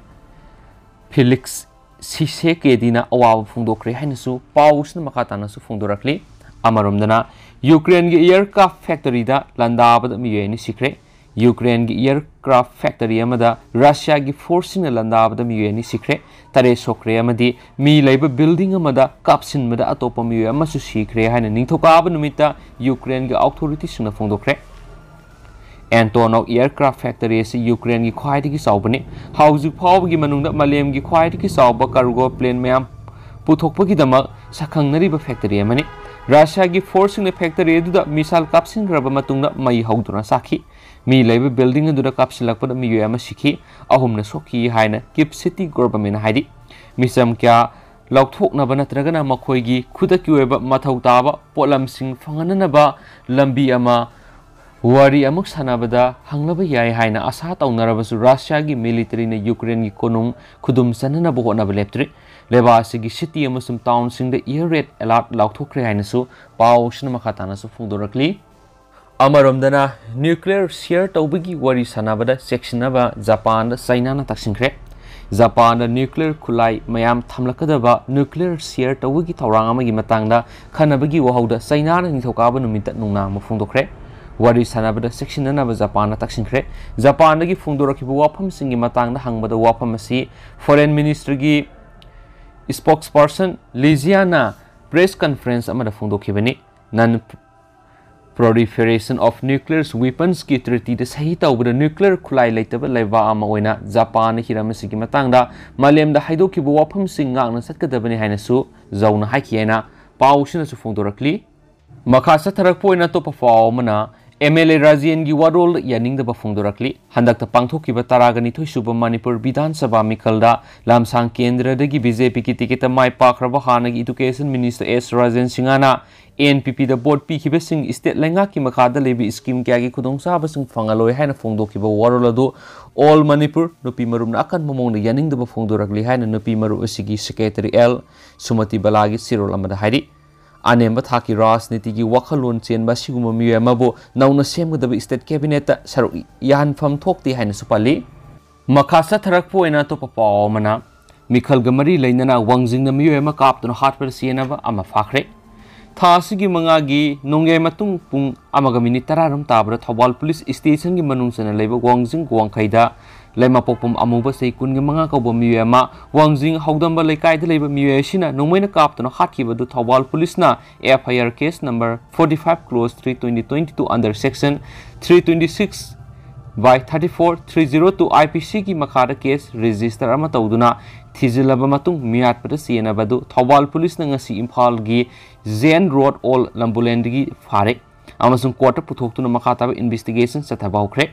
Felix ꯁꯤꯁꯦ ꯀꯦꯗꯤꯅ ꯑꯋꯥꯕ ꯐꯣꯡꯗꯣꯛꯈ꯭ꯔꯦ ꯍꯥꯏꯅꯁꯨ ꯄꯥꯎꯁꯤꯅ ꯃꯈꯥ ꯇꯥꯅꯁꯨ ꯐꯣꯡꯗꯣꯔꯛꯂꯤ꯫ ꯑꯃꯔꯣꯝꯗꯅ ꯌꯨꯀ꯭ꯔꯦꯟꯒꯤ aircraft factoryꯗ ꯂꯥꯟꯗꯥꯕꯗ ꯃꯤꯑꯣꯏ ꯑꯅꯤ ꯁꯤꯈ꯭ꯔꯦ꯫ ꯌꯨꯀ꯭ꯔꯦꯟꯒꯤ aircraft factory ꯑꯃꯗ ꯔꯁꯤꯌꯥꯒꯤ forceꯁꯤꯡꯅ ꯂꯥꯟꯗꯥꯕꯗ ꯃꯤꯑꯣꯏ ꯑꯅꯤ ꯁꯤꯈ꯭ꯔꯦ, ꯇꯔꯦꯠ ꯁꯣꯛꯈ꯭ꯔꯦ ꯑꯃꯗꯤ ꯃꯤ ꯂꯩꯕ building ꯑꯃꯗ ꯀꯥꯞꯁꯤꯟꯕꯗ ꯑꯇꯣꯞꯄ ꯃꯤꯑꯣꯏ ꯑꯃꯁꯨ ꯁꯤꯈ꯭ꯔꯦ ꯍꯥꯏꯅ ꯅꯤꯡꯊꯧꯀꯥꯕ ꯅꯨꯃꯤꯠꯇ ꯌꯨꯀ꯭ꯔꯦꯟꯒꯤ authorityꯁꯤꯡꯅ ꯐꯣꯡꯗꯣꯛꯈ꯭ꯔꯦ꯫ Antonov aircraft factory ꯑꯁꯤ ꯌꯨꯀ꯭ꯔꯦꯟꯒꯤ ꯈ꯭ꯋꯥꯏꯗꯒꯤ ꯆꯥꯎꯕꯅꯤ꯫ ꯍꯧꯖꯤꯛ ꯐꯥꯎꯕꯒꯤ ꯃꯅꯨꯡꯗ ꯃꯥꯂꯦꯝꯒꯤ ꯈ꯭ꯋꯥꯏꯗꯒꯤ ꯆꯥꯎꯕ cargo plane ꯃꯌꯥꯝ ꯄꯨꯊꯣꯛꯄꯒꯤꯗꯃꯛ ꯁꯛꯈꯪꯅꯔꯤꯕ factory ꯑꯃꯅꯤ꯫ ꯔꯁꯤꯌꯥꯒꯤ forceꯁꯤꯡꯅ factory ꯑꯗꯨꯗ missile ꯀꯥꯞꯁꯤꯟꯈ꯭ꯔꯕ ꯃꯇꯨꯡꯗ ꯃꯩ ꯍꯧꯗꯨꯅ ꯆꯥꯛꯈꯤ꯫ ꯃꯤ ꯂꯩꯕ building ꯑꯗꯨꯗ ꯀꯥꯞꯁꯤꯜꯂꯛꯄꯗ ꯃꯤꯑꯣꯏ ꯑꯃ ꯁꯤꯈꯤ, ꯑꯍꯨꯝꯅ ꯁꯣꯛꯈꯤ ꯍꯥꯏꯅ Kyiv city governmentꯅ ꯍꯥꯏꯔꯤ꯫ ꯃꯤꯆꯝ ꯀꯌꯥ ꯂꯧꯊꯣꯛꯅꯕ ꯅꯠꯇ꯭ꯔꯒꯅ ꯃꯈꯣꯏꯒꯤ ꯈꯨꯗꯛꯀꯤ ꯑꯣꯏꯕ ꯃꯊꯧ ꯇꯥꯕ ꯄꯣꯠꯂꯝꯁꯤꯡ ꯐꯪꯍꯟꯅꯅꯕ ꯂꯝꯕꯤ ꯑꯃ ꯋꯥꯔꯤ ꯑꯃꯨꯛ ꯁꯥꯟꯅꯕꯗ ꯍꯪꯂꯕ ꯌꯥꯏ ꯍꯥꯏꯅ ꯑꯁꯥ ꯇꯧꯅꯔꯕꯁꯨ, ꯔꯁꯤꯌꯥꯒꯤ militaryꯅ ꯌꯨꯀ꯭ꯔꯦꯟꯒꯤ ꯀꯣꯅꯨꯡ ꯈꯨꯗꯨꯝ ꯆꯟꯅꯅꯕ ꯍꯣꯠꯅꯕ ꯂꯦꯞꯇ꯭ꯔꯤ꯫ ꯂꯩꯕꯥꯛ ꯑꯁꯤꯒꯤ city ꯑꯃꯁꯨꯡ townꯁꯤꯡꯗ air raid alert ꯂꯥꯎꯊꯣꯛꯈ꯭ꯔꯦ ꯍꯥꯏꯅꯁꯨ ꯄꯥꯎꯁꯤꯅ ꯃꯈꯥ ꯇꯥꯅꯁꯨ ꯐꯣꯡꯗꯣꯔꯛꯂꯤ꯫ ꯑꯃꯔꯣꯝꯗꯅ nuclear share ꯇꯧꯕꯒꯤ ꯋꯥꯔꯤ ꯁꯥꯟꯅꯕꯗ ꯆꯦꯛꯁꯤꯟꯅꯕ ꯖꯄꯥꯟꯗ ꯆꯩꯅꯥꯅ ꯇꯛꯁꯤꯟꯈ꯭ꯔꯦ꯫ ꯖꯄꯥꯟꯗ nuclear ꯈꯨꯠꯂꯥꯏ ꯃꯌꯥꯝ ꯊꯝꯂꯛꯀꯗꯕ nuclear share ꯇꯧꯕꯒꯤ ꯊꯧꯔꯥꯡ ꯑꯃꯒꯤ ꯃꯇꯥꯡꯗ ꯈꯟꯅꯕꯒꯤ ꯋꯥꯍꯧꯗ ꯆꯩꯅꯥꯅ ꯅꯤꯡꯊꯧꯀꯥꯕ ꯅꯨꯃꯤꯠꯇ ꯅꯨꯡꯅꯥꯡꯕ ꯐꯣꯡꯗꯣꯛꯈ꯭ꯔꯦ꯫ ꯋꯥꯔꯤ ꯁꯥꯟꯅꯕꯗ ꯆꯦꯛꯁꯤꯟꯅꯅꯕ ꯖꯄꯥꯟꯅ ꯇꯛꯁꯤꯟꯈ꯭ꯔꯦ꯫ ꯖꯄꯥꯟꯗꯒꯤ ꯐꯣꯡꯗꯣꯔꯛꯈꯤꯕ ꯋꯥꯐꯝꯁꯤꯡꯒꯤ ꯃꯇꯥꯡꯗ ꯍꯪꯕꯗ ꯋꯥꯐꯝ ꯑꯁꯤ foreign ministerꯒꯤ spokesperson ꯂꯤꯖꯤꯌꯥꯅ press conference ꯑꯃꯗ ꯐꯣꯡꯗꯣꯛꯈꯤꯕꯅꯤ꯫ Non proliferation of nuclear weaponsꯀꯤ treatyꯗ ꯁꯍꯤ ꯇꯧꯕꯗ nuclear ꯈꯨꯠꯂꯥꯏ ꯂꯩꯇꯕ ꯂꯩꯕꯥꯛ ꯑꯃ ꯑꯣꯏꯅ ꯖꯄꯥꯟꯅ ꯍꯤꯔꯝ ꯑꯁꯤꯒꯤ ꯃꯇꯥꯡꯗ ꯃꯥꯂꯦꯝꯗ ꯍꯥꯏꯗꯣꯛꯈꯤꯕ ꯋꯥꯐꯝꯁꯤꯡ ꯉꯥꯛꯅ ꯆꯠꯀꯗꯕꯅꯤ ꯍꯥꯏꯅꯁꯨ ꯖꯧꯅ ꯍꯥꯏꯈꯤ ꯍꯥꯏꯅ ꯄꯥꯎꯁꯤꯅꯁꯨ ꯐꯣꯡꯗꯣꯔꯛꯂꯤ꯫ ꯃꯈꯥ ꯆꯠꯊꯔꯛꯄ ꯑꯣꯏꯅ ꯑꯇꯣꯞꯄ ꯄꯥꯎ ꯑꯃꯅ MLA ꯔꯥꯖꯦꯟꯒꯤ ꯋꯥꯔꯣꯜꯗ ꯌꯥꯅꯤꯡꯗꯕ ꯐꯣꯡꯗꯣꯔꯛꯂꯤ꯫ ꯍꯟꯗꯛꯇ ꯄꯥꯡꯊꯣꯛꯈꯤꯕ ꯇꯔꯥꯒ ꯅꯤꯊꯣꯏ ꯁꯨꯕ ꯃꯅꯤꯄꯨꯔ ꯕꯤꯙꯥꯟ ꯁꯚꯥ ꯃꯤꯈꯜꯗ ꯂꯝꯁꯥꯡ ꯀꯦꯟꯗ꯭ꯔꯗꯒꯤ BJPꯒꯤ ticketꯇ ꯃꯥꯏ ꯄꯥꯛꯈ꯭ꯔꯕ ꯍꯥꯟꯅꯒꯤ education minister S ꯔꯥꯖꯦꯟ ꯁꯤꯡꯍꯅ NPPꯗ vote ꯄꯤꯈꯤꯕꯁꯤꯡ state ꯂꯩꯉꯥꯛꯀꯤ ꯃꯈꯥꯗ ꯂꯩꯕ schemeꯀꯌꯥꯒꯤ ꯈꯨꯗꯣꯡꯆꯥꯕꯁꯤꯡ ꯐꯪꯍꯜꯂꯣꯏ ꯍꯥꯏꯅ ꯐꯣꯡꯗꯣꯛꯈꯤꯕ ꯋꯥꯔꯣꯜ ꯑꯗꯨ All Manipur ꯅꯨꯄꯤ ꯃꯔꯨꯞꯅ ꯑꯀꯟꯕ ꯃꯑꯣꯡꯗ ꯌꯥꯅꯤꯡꯗꯕ ꯐꯣꯡꯗꯣꯔꯛꯂꯤ ꯍꯥꯏꯅ ꯅꯨꯄꯤ ꯃꯔꯨꯞ ꯑꯁꯤꯒꯤ secretary L ꯁꯨꯃꯇꯤ ꯕꯂꯥꯒꯤ ꯆꯦꯔꯣꯜ ꯑꯃꯗ ꯍꯥꯏꯔꯤ꯫ ꯑꯅꯦꯝꯕ ꯊꯥꯛꯀꯤ ꯔꯥꯖꯅꯤꯇꯤꯒꯤ ꯋꯥꯈꯜꯂꯣꯟ ꯆꯦꯟꯕ ꯑꯁꯤꯒꯨꯝꯕ ꯃꯤꯑꯣꯏ ꯑꯃꯕꯨ ꯅꯧꯅ ꯁꯦꯝꯒꯗꯕ state cabinetꯇ ꯁꯔꯨꯛ ꯌꯥꯍꯟꯐꯝ ꯊꯣꯛꯇꯦ ꯍꯥꯏꯅꯁꯨ ꯄꯜꯂꯤ꯫ ꯃꯈꯥ ꯆꯠꯊꯔꯛꯄ ꯑꯣꯏꯅ ꯑꯇꯣꯞꯄ ꯄꯥꯎ ꯑꯃꯅ, ꯃꯤꯈꯜꯒ ꯃꯔꯤ ꯂꯩꯅꯅ ꯋꯥꯡꯖꯤꯡꯗ ꯃꯤꯑꯣꯏ ꯑꯃ ꯀꯥꯞꯇꯨꯅ ꯍꯥꯠꯄꯗ ꯆꯦꯟꯅꯕ ꯑꯃ ꯐꯥꯈ꯭ꯔꯦ꯫ ꯊꯥ ꯑꯁꯤꯒꯤ ꯃꯉꯥꯒꯤ ꯅꯣꯡꯌꯥꯏ ꯃꯇꯨꯡ ꯄꯨꯡ ꯑꯃꯒ ꯃꯤꯅꯤꯠ ꯇꯔꯥꯔꯣꯝ ꯇꯥꯕꯗ ꯊꯧꯕꯥꯜ ꯄꯨꯂꯤꯁ ꯁ꯭ꯇꯦꯁꯟꯒꯤ ꯃꯅꯨꯡ ꯆꯟꯅ ꯂꯩꯕ ꯋꯥꯡꯖꯤꯡ ꯋꯥꯡꯈꯩꯗ ꯂꯩꯃꯄꯣꯛꯄꯝ ꯑꯃꯨꯕ ꯆꯍꯤ ꯀꯨꯟꯒ ꯃꯉꯥ ꯀꯧꯕ ꯃꯤꯑꯣꯏ ꯑꯃ ꯋꯥꯡꯖꯤꯡ ꯍꯧꯗꯝꯕ ꯂꯩꯀꯥꯏꯗ ꯂꯩꯕ ꯃꯤꯑꯣꯏ ꯑꯁꯤꯅ ꯅꯣꯡꯃꯩꯅ ꯀꯥꯞꯇꯨꯅ ꯍꯥꯠꯈꯤꯕ ꯑꯗꯨ ꯊꯧꯕꯥꯜ ꯄꯨꯂꯤꯁꯅ F I R case number forty five cross three twenty twenty two under section three twenty six by thirty four three zero two I P C ꯒꯤ ꯃꯈꯥꯗ case register ꯑꯃ ꯇꯧꯗꯨꯅ ꯊꯤꯖꯤꯜꯂꯕ ꯃꯇꯨꯡ ꯃꯤꯌꯥꯠꯄꯗ ꯆꯦꯟꯅꯕ ꯑꯗꯨ ꯊꯧꯕꯥꯜ ꯄꯨꯂꯤꯁꯅ ꯉꯁꯤ ꯏꯝꯐꯥꯜꯒꯤ ꯖꯦꯟ ꯔꯣꯗ ꯑꯣꯜ ꯂꯝꯕꯨꯂꯦꯟꯗꯒꯤ ꯐꯥꯔꯦ ꯑꯃꯁꯨꯡ ꯀꯣꯔꯠꯇ ꯄꯨꯊꯣꯛꯇꯨꯅ ꯃꯈꯥ ꯇꯥꯕ ꯏꯟꯚꯦꯁꯇꯤꯒꯦꯁꯟ ꯆꯠꯊꯕ ꯍꯧꯈ꯭ꯔꯦ꯫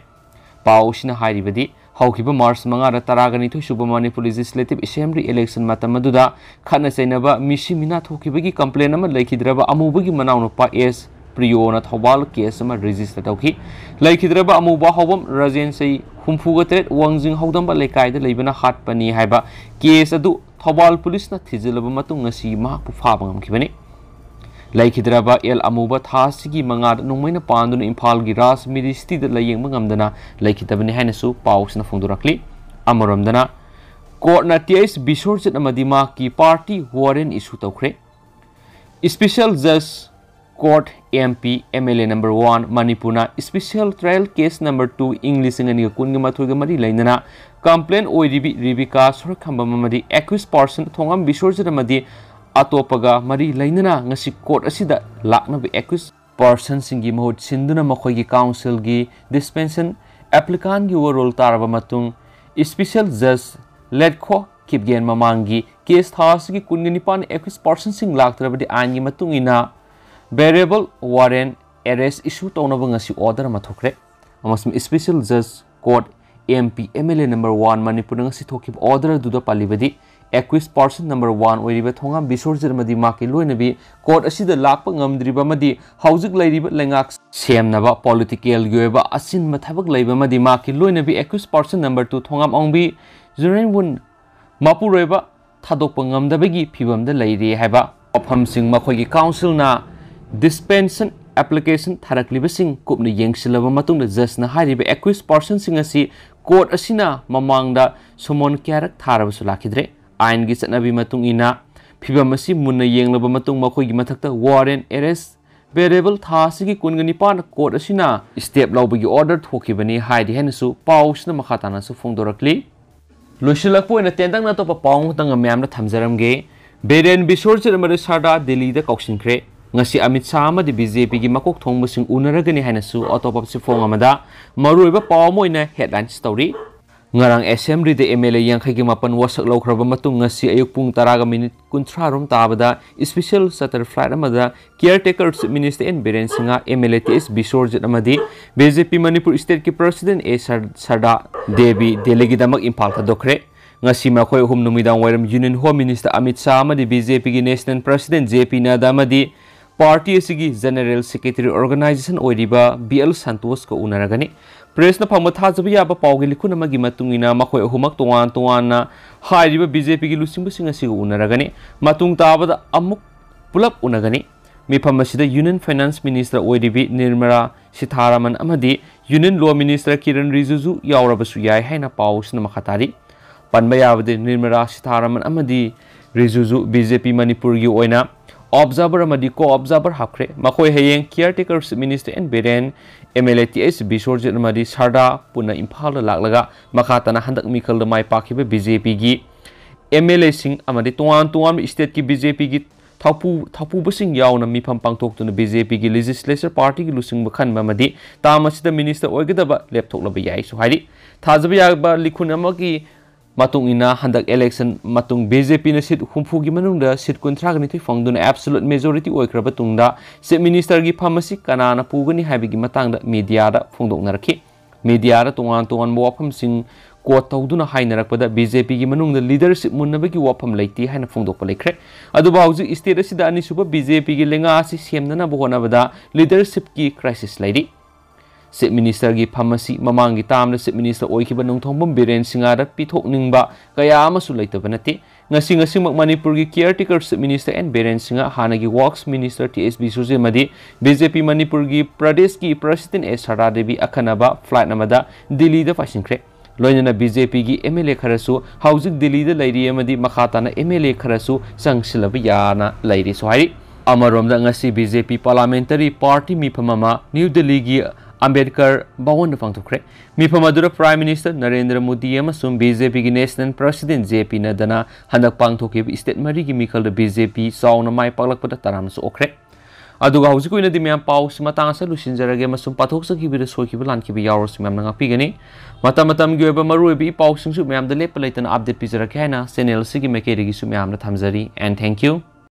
ꯄꯥꯎ ꯑꯁꯤꯅ ꯍꯥꯏꯔꯤꯕꯗꯤ, ꯍꯧꯈꯤꯕ ꯃꯥꯔꯆ ꯃꯉꯥꯗ ꯇꯔꯥꯒ ꯅꯤꯊꯣꯏ ꯁꯨꯕ ꯃꯅꯤꯄꯨꯔ ꯂꯦꯖꯤꯁꯂꯦꯇꯤꯚ ꯑꯦꯁꯦꯝꯕ꯭ꯂꯤ ꯏꯂꯦꯛꯁꯟ ꯃꯇꯝ ꯑꯗꯨꯗ ꯈꯠꯅ ꯆꯩꯅꯕ, ꯃꯤꯁꯤ ꯃꯤꯅꯥ ꯊꯣꯛꯈꯤꯕꯒꯤ ꯀꯝꯄ꯭ꯂꯦꯟ ꯑꯃ ꯂꯩꯈꯤꯗ꯭ꯔꯕ ꯑꯃꯨꯕꯒꯤ ꯃꯅꯥꯎꯅꯨꯄꯥ ꯑꯦꯁ ꯄ꯭ꯔꯤꯌꯣꯅ ꯊꯧꯕꯥꯜ ꯀꯦꯁ ꯑꯃ ꯔꯦꯖꯤꯁꯇꯔ ꯇꯧꯈꯤ꯫ ꯂꯩꯈꯤꯗ꯭ꯔꯕ ꯑꯃꯨꯕ ꯍꯧꯕꯝ ꯔꯥꯖꯦꯟ ꯆꯍꯤ ꯍꯨꯝꯐꯨꯒ ꯇꯔꯦꯠ ꯋꯥꯡꯖꯤꯡ ꯍꯧꯗꯝꯕ ꯂꯩꯀꯥꯏꯗ ꯂꯩꯕꯅ ꯍꯥꯠꯄꯅꯤ ꯍꯥꯏꯕ ꯀꯦꯁ ꯑꯗꯨ ꯊꯧꯕꯥꯜ ꯄꯨꯂꯤꯁꯅ ꯊꯤꯖꯤꯜꯂꯕ ꯃꯇꯨꯡ ꯉꯁꯤ ꯃꯍꯥꯛꯄꯨ ꯐꯥꯕ ꯉꯝꯈꯤꯕꯅꯤ꯫ ꯂꯩꯈꯤꯗ꯭ꯔꯕ ꯑꯦꯜ ꯑꯃꯨꯕ ꯊꯥ ꯑꯁꯤꯒꯤ ꯃꯉꯥꯗ ꯅꯣꯡꯃꯩꯅ ꯄꯥꯟꯗꯨꯅ ꯏꯝꯐꯥꯜꯒꯤ ꯔꯥꯖ ꯃꯦꯗꯤꯁꯤꯇꯤꯗ ꯂꯥꯌꯦꯡꯕ ꯉꯝꯗꯅ ꯂꯩꯈꯤꯗꯕꯅꯤ ꯍꯥꯏꯅꯁꯨ ꯄꯥꯎꯁꯤꯅ ꯐꯣꯡꯗꯣꯔꯛꯂꯤ꯫ ꯑꯃꯔꯣꯝꯗꯅ, ꯀꯣꯔꯠꯅ ꯇꯤ ꯑꯩꯆ ꯕꯤꯁ꯭ꯋꯔꯖꯤꯠ ꯑꯃꯗꯤ ꯃꯍꯥꯛꯀꯤ ꯄꯥꯔꯇꯤ ꯋꯥꯔꯦꯟ ꯏꯁꯨ ꯇꯧꯈ꯭ꯔꯦ꯫ ꯏꯁꯄꯤꯁꯦꯜ ꯖꯖ court, M P M L A number one, ꯃꯅꯤꯄꯨꯔꯅ special trial case number two, ꯏꯪ ꯂꯤꯁꯤꯡ ꯑꯅꯤꯒ ꯀꯨꯟꯒ ꯃꯥꯊꯣꯏꯒ ꯃꯔꯤ ꯂꯩꯅꯅ ꯀꯝꯄ꯭ꯂꯦꯟ ꯑꯣꯏꯔꯤꯕꯤ ꯔꯤꯕꯤꯀꯥ ꯁꯣꯔꯛꯈꯝꯕꯝ ꯑꯃꯗꯤ ꯑꯦꯀ꯭ꯌꯨꯁ ꯄꯥꯔꯁꯟ ꯊꯣꯉꯥꯝ ꯕꯤꯁ꯭ꯋꯔꯖꯤꯠ ꯑꯃꯗꯤ ꯑꯇꯣꯞꯄꯒ ꯃꯔꯤ ꯂꯩꯅꯅ ꯉꯁꯤ ꯀꯣꯔꯠ ꯑꯁꯤꯗ ꯂꯥꯛꯅꯕ ꯑꯦꯀ꯭ꯌꯨꯁ ꯄꯥꯔꯁꯟꯁꯤꯡꯒꯤ ꯃꯍꯨꯠ ꯁꯤꯟꯗꯨꯅ ꯃꯈꯣꯏꯒꯤ ꯀꯥꯎꯟꯁꯤꯜꯒꯤ ꯗꯤꯁꯄꯦꯟꯁꯟ ꯑꯦꯄ꯭ꯂꯤꯀꯥꯟꯒꯤ ꯋꯥꯔꯣꯜ ꯇꯥꯔꯕ ꯃꯇꯨꯡ, ꯏꯁꯄꯤꯁꯦꯜ ꯖꯖ ꯂꯦꯠꯈꯣ ꯈꯤꯞꯒꯦꯟ ꯃꯃꯥꯡꯒꯤ ꯀꯦꯁ ꯊꯥ ꯑꯁꯤꯒꯤ ꯀꯨꯟꯒ ꯅꯤꯄꯥꯟ ꯑꯦꯀ꯭ꯌꯨꯁ ꯄꯥꯔꯁꯟꯁꯤꯡ ꯂꯥꯛꯇ꯭ꯔꯕꯗꯤ ꯑꯥꯏꯟꯒꯤ ꯃꯇꯨꯡ ꯏꯟꯅ ꯕꯦꯔꯦꯕꯜ ꯋꯥꯔꯦꯟ ꯑꯦꯔꯦꯁ ꯏꯁꯨ ꯇꯧꯅꯕ ꯉꯁꯤ ꯑꯣꯔꯗꯔ ꯑꯃ ꯊꯣꯛꯈ꯭ꯔꯦ꯫ ꯑꯃꯁꯨꯡ ꯏꯁꯄꯤꯁꯦꯜ ꯖꯖ court, M P M L A number one, ꯃꯅꯤꯄꯨꯔꯗ ꯉꯁꯤ ꯊꯣꯛꯈꯤꯕ ꯑꯣꯔꯗꯔ ꯑꯗꯨꯗ ꯄꯜꯂꯤꯕꯗꯤ, ꯑꯦꯀ꯭ꯌꯨꯁ ꯄꯥꯔꯁꯟ ꯅꯝꯕꯔ ꯋꯥꯟ ꯑꯣꯏꯔꯤꯕ ꯊꯣꯉꯥꯝ ꯕꯤꯁ꯭ꯋꯔꯖꯤꯠ ꯑꯃꯗꯤ ꯃꯍꯥꯛꯀꯤ ꯂꯣꯏꯅꯕꯤ ꯀꯣꯔꯠ ꯑꯁꯤꯗ ꯂꯥꯛꯄ ꯉꯝꯗ꯭ꯔꯤꯕ ꯑꯃꯗꯤ ꯍꯧꯖꯤꯛ ꯂꯩꯔꯤꯕ ꯂꯩꯉꯥꯛ ꯁꯦꯝꯅꯕ ꯄꯣꯂꯤꯇꯤꯀꯦꯜꯒꯤ ꯑꯣꯏꯕ ꯑꯆꯤꯟꯕ ꯊꯕꯛ ꯂꯩꯕ ꯑꯃꯗꯤ ꯃꯍꯥꯛꯀꯤ ꯂꯣꯏꯅꯕꯤ ꯑꯦꯀ꯭ꯌꯨꯁ ꯄꯥꯔꯁꯟ ꯅꯝꯕꯔ ꯇꯨ ꯊꯣꯉꯥꯝ ꯑꯣꯡꯕꯤ ꯖꯨꯔꯦꯟꯋꯨꯟ ꯃꯄꯨꯔꯣꯏꯕ ꯊꯥꯗꯣꯛꯄ ꯉꯝꯗꯕꯒꯤ ꯐꯤꯕꯝꯗ ꯂꯩꯔꯤ ꯍꯥꯏꯕ ꯋꯥꯐꯝꯁꯤꯡ ꯃꯈꯣꯏꯒꯤ ꯀꯥꯎꯟꯁꯤꯜꯅ ꯗꯤꯁꯄꯦꯟꯁꯟ ꯑꯦꯄ꯭ꯂꯤꯀꯦꯁꯟ ꯊꯥꯔꯛꯂꯤꯕꯁꯤꯡ ꯀꯨꯞꯅ ꯌꯦꯡꯁꯤꯜꯂꯕ ꯃꯇꯨꯡꯗ ꯖꯖꯅ ꯍꯥꯏꯔꯤꯕ ꯑꯦꯀ꯭ꯌꯨꯁ ꯄꯥꯔꯁꯟꯁꯤꯡ ꯑꯁꯤ ꯀꯣꯔꯠ ꯑꯁꯤꯅ ꯃꯃꯥꯡꯗ ꯁꯨꯃꯣꯟ ꯀꯌꯥꯔꯛ ꯊꯥꯔꯕꯁꯨ ꯂꯥꯛꯈꯤꯗ꯭ꯔꯦ꯫ ꯑꯥꯏꯟꯒꯤ ꯆꯠꯅꯕꯤ ꯃꯇꯨꯡ ꯏꯟꯅ ꯐꯤꯚꯝ ꯑꯁꯤ ꯃꯨꯟꯅ ꯌꯦꯡꯂꯕ ꯃꯇꯨꯡ ꯃꯈꯣꯏꯒꯤ ꯃꯊꯛꯇ warrant arrest, bailable ꯊꯥ ꯑꯁꯤꯒꯤ ꯀꯨꯟꯒ ꯅꯤꯄꯥꯟꯗ court ꯑꯁꯤꯅ step ꯂꯧꯕꯒꯤ order ꯊꯣꯛꯈꯤꯕꯅꯤ ꯍꯥꯏꯔꯤ ꯍꯥꯏꯅꯁꯨ ꯄꯥꯎꯁꯤꯅ ꯃꯈꯥ ꯇꯥꯅꯁꯨ ꯐꯣꯡꯗꯣꯔꯛꯂꯤ꯫ ꯂꯣꯏꯁꯤꯜꯂꯛꯄ ꯑꯣꯏꯅ ꯇꯦꯟꯇꯛꯅ ꯑꯇꯣꯞꯄ ꯄꯥꯎ ꯑꯃꯇꯪꯒ ꯃꯌꯥꯝꯗ ꯊꯝꯖꯔꯝꯒꯦ꯫ ꯕꯤꯔꯦꯟ, ꯕꯤꯁ꯭ꯋꯔꯖꯤꯠ ꯑꯃꯗꯤ ꯁꯔꯗꯥ ꯗꯤꯜꯂꯤꯗ ꯀꯧꯁꯤꯟꯈ꯭ꯔꯦ꯫ ꯉꯁꯤ ꯑꯃꯤꯠ ꯁꯥꯍ ꯑꯃꯗꯤ BJPꯒꯤ ꯃꯀꯣꯛ ꯊꯣꯡꯕꯁꯤꯡ ꯎꯅꯔꯒꯅꯤ ꯍꯥꯏꯅꯁꯨ ꯑꯇꯣꯞꯄ ꯆꯦꯐꯣꯡ ꯑꯃꯗ ꯃꯔꯨꯑꯣꯏꯕ ꯄꯥꯎ ꯑꯃ ꯑꯣꯏꯅ headlines ꯇꯧꯔꯤ꯫ ꯉꯔꯥꯡ assemblyꯗ MLA ꯌꯥꯡꯈꯩꯒ ꯃꯥꯄꯟ ꯋꯥꯁꯛ ꯂꯧꯈ꯭ꯔꯕ ꯃꯇꯨꯡ ꯉꯁꯤ ꯑꯌꯨꯛ ꯄꯨꯡ ꯇꯔꯥꯒ minute ꯀꯨꯟꯊ꯭ꯔꯥ ꯔꯣꯝ ꯇꯥꯕꯗ special charter flight ꯑꯃꯗ caretaker Chief Minister N Biren Singh, MLA T H Biswajit ꯑꯃꯗꯤ BJP ꯃꯅꯤꯄꯨꯔ stateꯀꯤ president ꯑꯦ ꯁꯔ-, ꯁꯔꯗꯥ ꯗꯦꯕꯤ ꯗꯦꯜꯂꯤꯒꯤꯗꯃꯛ ꯏꯝꯐꯥꯜ ꯊꯥꯗꯣꯛꯈ꯭ꯔꯦ꯫ ꯉꯁꯤ ꯃꯈꯣꯏ ꯑꯍꯨꯝ ꯅꯨꯃꯤꯗꯥꯡ ꯋꯥꯏꯔꯝ Union Home Minister Amit Shah ꯑꯃꯗꯤ BJPꯒꯤ national president J P ꯅꯗꯥ ꯑꯃꯗꯤ party ꯑꯁꯤꯒꯤ general secretary organization ꯑꯣꯏꯔꯤꯕ ꯕꯤ ꯑꯦꯜ ꯁꯟꯇꯣꯁꯀ ꯎꯅꯔꯒꯅꯤ꯫ Pressꯅ ꯐꯪꯕ ꯊꯥꯖꯕ ꯌꯥꯕ ꯄꯥꯎꯒꯤ ꯂꯤꯈꯨꯟ ꯑꯃꯒꯤ ꯃꯇꯨꯡ ꯏꯟꯅ ꯃꯈꯣꯏ ꯑꯍꯨꯝꯃꯛ ꯇꯣꯉꯥꯟ ꯇꯣꯉꯥꯟꯅ ꯍꯥꯏꯔꯤꯕ BJPꯒꯤ ꯂꯨꯆꯤꯡꯕꯁꯤꯡ ꯑꯁꯤꯒ ꯎꯅꯔꯒꯅꯤ꯫ ꯃꯇꯨꯡ ꯇꯥꯕꯗ ꯑꯃꯨꯛ ꯄꯨꯂꯞ ꯎꯅꯒꯅꯤ꯫ ꯃꯤꯐꯝ ꯑꯁꯤꯗ Union Finance Minister ꯑꯣꯏꯔꯤꯕꯤ ꯅꯤꯔꯃꯂꯥ ꯁꯤꯊꯥꯔꯥꯃꯟ ꯑꯃꯗꯤ Union Law Minister ꯀꯤꯔꯟ ꯔꯤꯖꯤꯖꯨ ꯌꯥꯎꯔꯕꯁꯨ ꯌꯥꯏ ꯍꯥꯏꯅ ꯄꯥꯎꯁꯤꯅ ꯃꯈꯥ ꯇꯥꯔꯤ꯫ ꯄꯟꯕ ꯌꯥꯕꯗꯤ ꯅꯤꯔꯃꯂꯥ ꯁꯤꯊꯥꯔꯥꯃꯟ ꯑꯃꯗꯤ ꯔꯤꯖꯤꯖꯨ BJP ꯃꯅꯤꯄꯨꯔꯒꯤ ꯑꯣꯏꯅ observer ꯑꯃꯗꯤ co-observer ꯍꯥꯞꯈ꯭ꯔꯦ꯫ ꯃꯈꯣꯏ ꯍꯌꯦꯡ caretaker Chief Minister N Biren, MLA T H Biswajit ꯑꯃꯗꯤ ꯁꯔꯗꯥ ꯄꯨꯟꯅ ꯏꯝꯐꯥꯜꯗ ꯂꯥꯛꯂꯒ ꯃꯈꯥ ꯇꯥꯅ ꯍꯟꯗꯛ ꯃꯤꯈꯜꯗ ꯃꯥꯏ ꯄꯥꯛꯈꯤꯕ BJPꯒꯤ MLAꯁꯤꯡ ꯑꯃꯗꯤ ꯇꯣꯉꯥꯟ ꯇꯣꯉꯥꯟꯕ stateꯀꯤ BJPꯒꯤ ꯊꯧꯄꯨ-, ꯊꯧꯄꯨꯕꯁꯤꯡ ꯌꯥꯎꯅ ꯃꯤꯐꯝ ꯄꯥꯡꯊꯣꯛꯇꯨꯅ BJPꯒꯤ legislature partyꯒꯤ ꯂꯨꯆꯤꯡꯕ ꯈꯟꯕ ꯑꯃꯗꯤ term ꯑꯁꯤꯗ minister ꯑꯣꯏꯒꯗꯕ ꯂꯦꯞꯊꯣꯛꯂꯕ ꯌꯥꯏꯁꯨ ꯍꯥꯏꯔꯤ꯫ ꯊꯥꯖꯕ ꯌꯥꯕ ꯂꯤꯈꯨꯟ ꯑꯃꯒꯤ ꯃꯇꯨꯡ ꯏꯟꯅ ꯍꯟꯗꯛ election ꯃꯇꯨꯡ BJPꯅ seat ꯍꯨꯝꯐꯨꯒꯤ ꯃꯅꯨꯡꯗ seat ꯀꯨꯟꯊ꯭ꯔꯥꯒ ꯅꯤꯊꯣꯏ ꯐꯪꯗꯨꯅ absolute majority ꯑꯣꯏꯈ꯭ꯔꯕ ꯇꯨꯡꯗ Chief Ministerꯒꯤ ꯐꯝ ꯑꯁꯤ ꯀꯅꯥꯅ ꯄꯨꯒꯅꯤ ꯍꯥꯏꯕꯒꯤ ꯃꯇꯥꯡꯗ mediaꯗ ꯐꯣꯡꯗꯣꯛꯅꯔꯛꯈꯤ꯫ Mediaꯗ ꯇꯣꯉꯥꯟ ꯇꯣꯉꯥꯟꯕ ꯋꯥꯐꯝꯁꯤꯡ quote ꯇꯧꯗꯨꯅ ꯍꯥꯏꯅꯔꯛꯄꯗ BJPꯒꯤ ꯃꯅꯨꯡꯗ leadership ꯃꯨꯟꯅꯕꯒꯤ ꯋꯥꯐꯝ ꯂꯩꯇꯦ ꯍꯥꯏꯅ ꯐꯣꯡꯗꯣꯛꯄ ꯂꯩꯈ꯭ꯔꯦ꯫ ꯑꯗꯨꯕꯨ ꯍꯧꯖꯤꯛ state ꯑꯁꯤꯗ ꯑꯅꯤꯁꯨꯕ BJPꯒꯤ ꯂꯩꯉꯥꯛ ꯑꯁꯤ ꯁꯦꯝꯅꯅꯕ ꯍꯣꯠꯅꯕꯗ leadershipꯀꯤ crisis ꯂꯩꯔꯤ꯫ Chief Ministerꯒꯤ ꯐꯝ ꯑꯁꯤ ꯃꯃꯥꯡꯒꯤ termꯗ Chief Minister ꯑꯣꯏꯈꯤꯕ ꯅꯣꯡꯊꯣꯝꯕꯝ ꯕꯤꯔꯦꯟ ꯁꯤꯡꯍꯗ ꯄꯤꯊꯣꯛꯅꯤꯡꯕ ꯀꯌꯥ ꯑꯃꯁꯨ ꯂꯩꯇꯕ ꯅꯠꯇꯦ꯫ ꯉꯁꯤ ꯉꯁꯤꯃꯛ ꯃꯅꯤꯄꯨꯔꯒꯤ caretaker Chief Minister N Biren Singh, ꯍꯥꯟꯅꯒꯤ Works Minister ꯇꯤ ꯑꯦꯁ ꯕꯤꯁ꯭ꯋꯔꯖꯤꯠ ꯑꯃꯗꯤ BJP ꯃꯅꯤꯄꯨꯔꯒꯤ ꯄ꯭ꯔꯗꯦꯁꯀꯤ president ꯑꯦꯁ ꯁꯔꯗꯥ ꯗꯦꯕꯤ ꯑꯈꯟꯅꯕ flight ꯑꯃꯗ ꯗꯤꯜꯂꯤꯗ ꯄꯥꯏꯁꯤꯟꯈ꯭ꯔꯦ꯫ ꯂꯣꯏꯅꯅ ꯕꯤ ꯖꯦ ꯄꯤꯒꯤ ꯑꯦꯝ ꯑꯦꯜ ꯑꯦ ꯈꯔꯁꯨ ꯍꯧꯖꯤꯛ ꯗꯤꯜꯂꯤꯗ ꯂꯩꯔꯤ ꯑꯃꯗꯤ ꯃꯈꯥ ꯇꯥꯅ ꯑꯦꯝ ꯑꯦꯜ ꯑꯦ ꯈꯔꯁꯨ ꯆꯪꯁꯤꯜꯂꯕ ꯌꯥꯅ ꯂꯩꯔꯤꯁꯨ ꯍꯥꯏꯔꯤ꯫ ꯑꯃꯔꯣꯝꯗ ꯉꯁꯤ ꯕꯤ ꯖꯦ ꯄꯤ Parliamentary Party ꯃꯤꯐꯝ ꯑꯃ ꯅ꯭ꯌꯨ ꯗꯤꯜꯂꯤꯒꯤ ꯑꯝꯕꯦꯗꯀꯔ ꯚꯋꯟꯗ ꯄꯥꯡꯊꯣꯛꯈ꯭ꯔꯦ꯫ ꯃꯤꯐꯝ ꯑꯗꯨꯗ Prime Minister ꯅꯔꯦꯟꯗ꯭ꯔ ꯃꯣꯗꯤ ꯑꯃꯁꯨꯡ ꯕꯤ ꯖꯦ ꯄꯤꯒꯤ National President ꯖꯦ ꯄꯤ ꯅꯗ꯭ꯗꯥꯅ ꯍꯟꯗꯛ ꯄꯥꯡꯊꯣꯛꯈꯤꯕ state ꯃꯔꯤꯒꯤ ꯃꯤꯈꯜꯗ ꯕꯤ ꯖꯦ ꯄꯤ ꯆꯥꯎꯅ ꯃꯥꯏ ꯄꯥꯛꯂꯛꯄꯗ ꯇꯔꯥꯝꯅꯁꯨ ꯑꯣꯛꯈ꯭ꯔꯦ꯫ ꯑꯗꯨꯒ ꯍꯧꯖꯤꯛꯀꯤ ꯑꯣꯏꯅꯗꯤ ꯃꯌꯥꯝ ꯄꯥꯎꯁꯤ ꯃꯇꯥꯡ ꯑꯁꯤꯗ ꯂꯣꯏꯁꯤꯟꯖꯔꯒꯦ ꯑꯃꯁꯨꯡ ꯄꯥꯊꯣꯛꯆꯈꯤꯕꯗ ꯁꯣꯏꯈꯤꯕ ꯂꯥꯟꯈꯤꯕ ꯌꯥꯎꯔꯁꯨ ꯃꯌꯥꯝꯅ ꯉꯥꯛꯄꯤꯒꯅꯤ꯫ ꯃꯇꯝ ꯃꯇꯝꯒꯤ ꯑꯣꯏꯕ ꯃꯔꯨꯑꯣꯏꯕ ꯏ ꯄꯥꯎꯁꯤꯡꯁꯨ ꯃꯌꯥꯝꯗ ꯂꯦꯞꯄ ꯂꯩꯇꯅ update ꯄꯤꯖꯔꯛꯀꯦ ꯍꯥꯏꯅ channel ꯑꯁꯤꯒꯤ ꯃꯥꯏꯀꯩꯗꯒꯤꯁꯨ ꯃꯌꯥꯝꯗ ꯊꯝꯖꯔꯤ꯫ And thank you.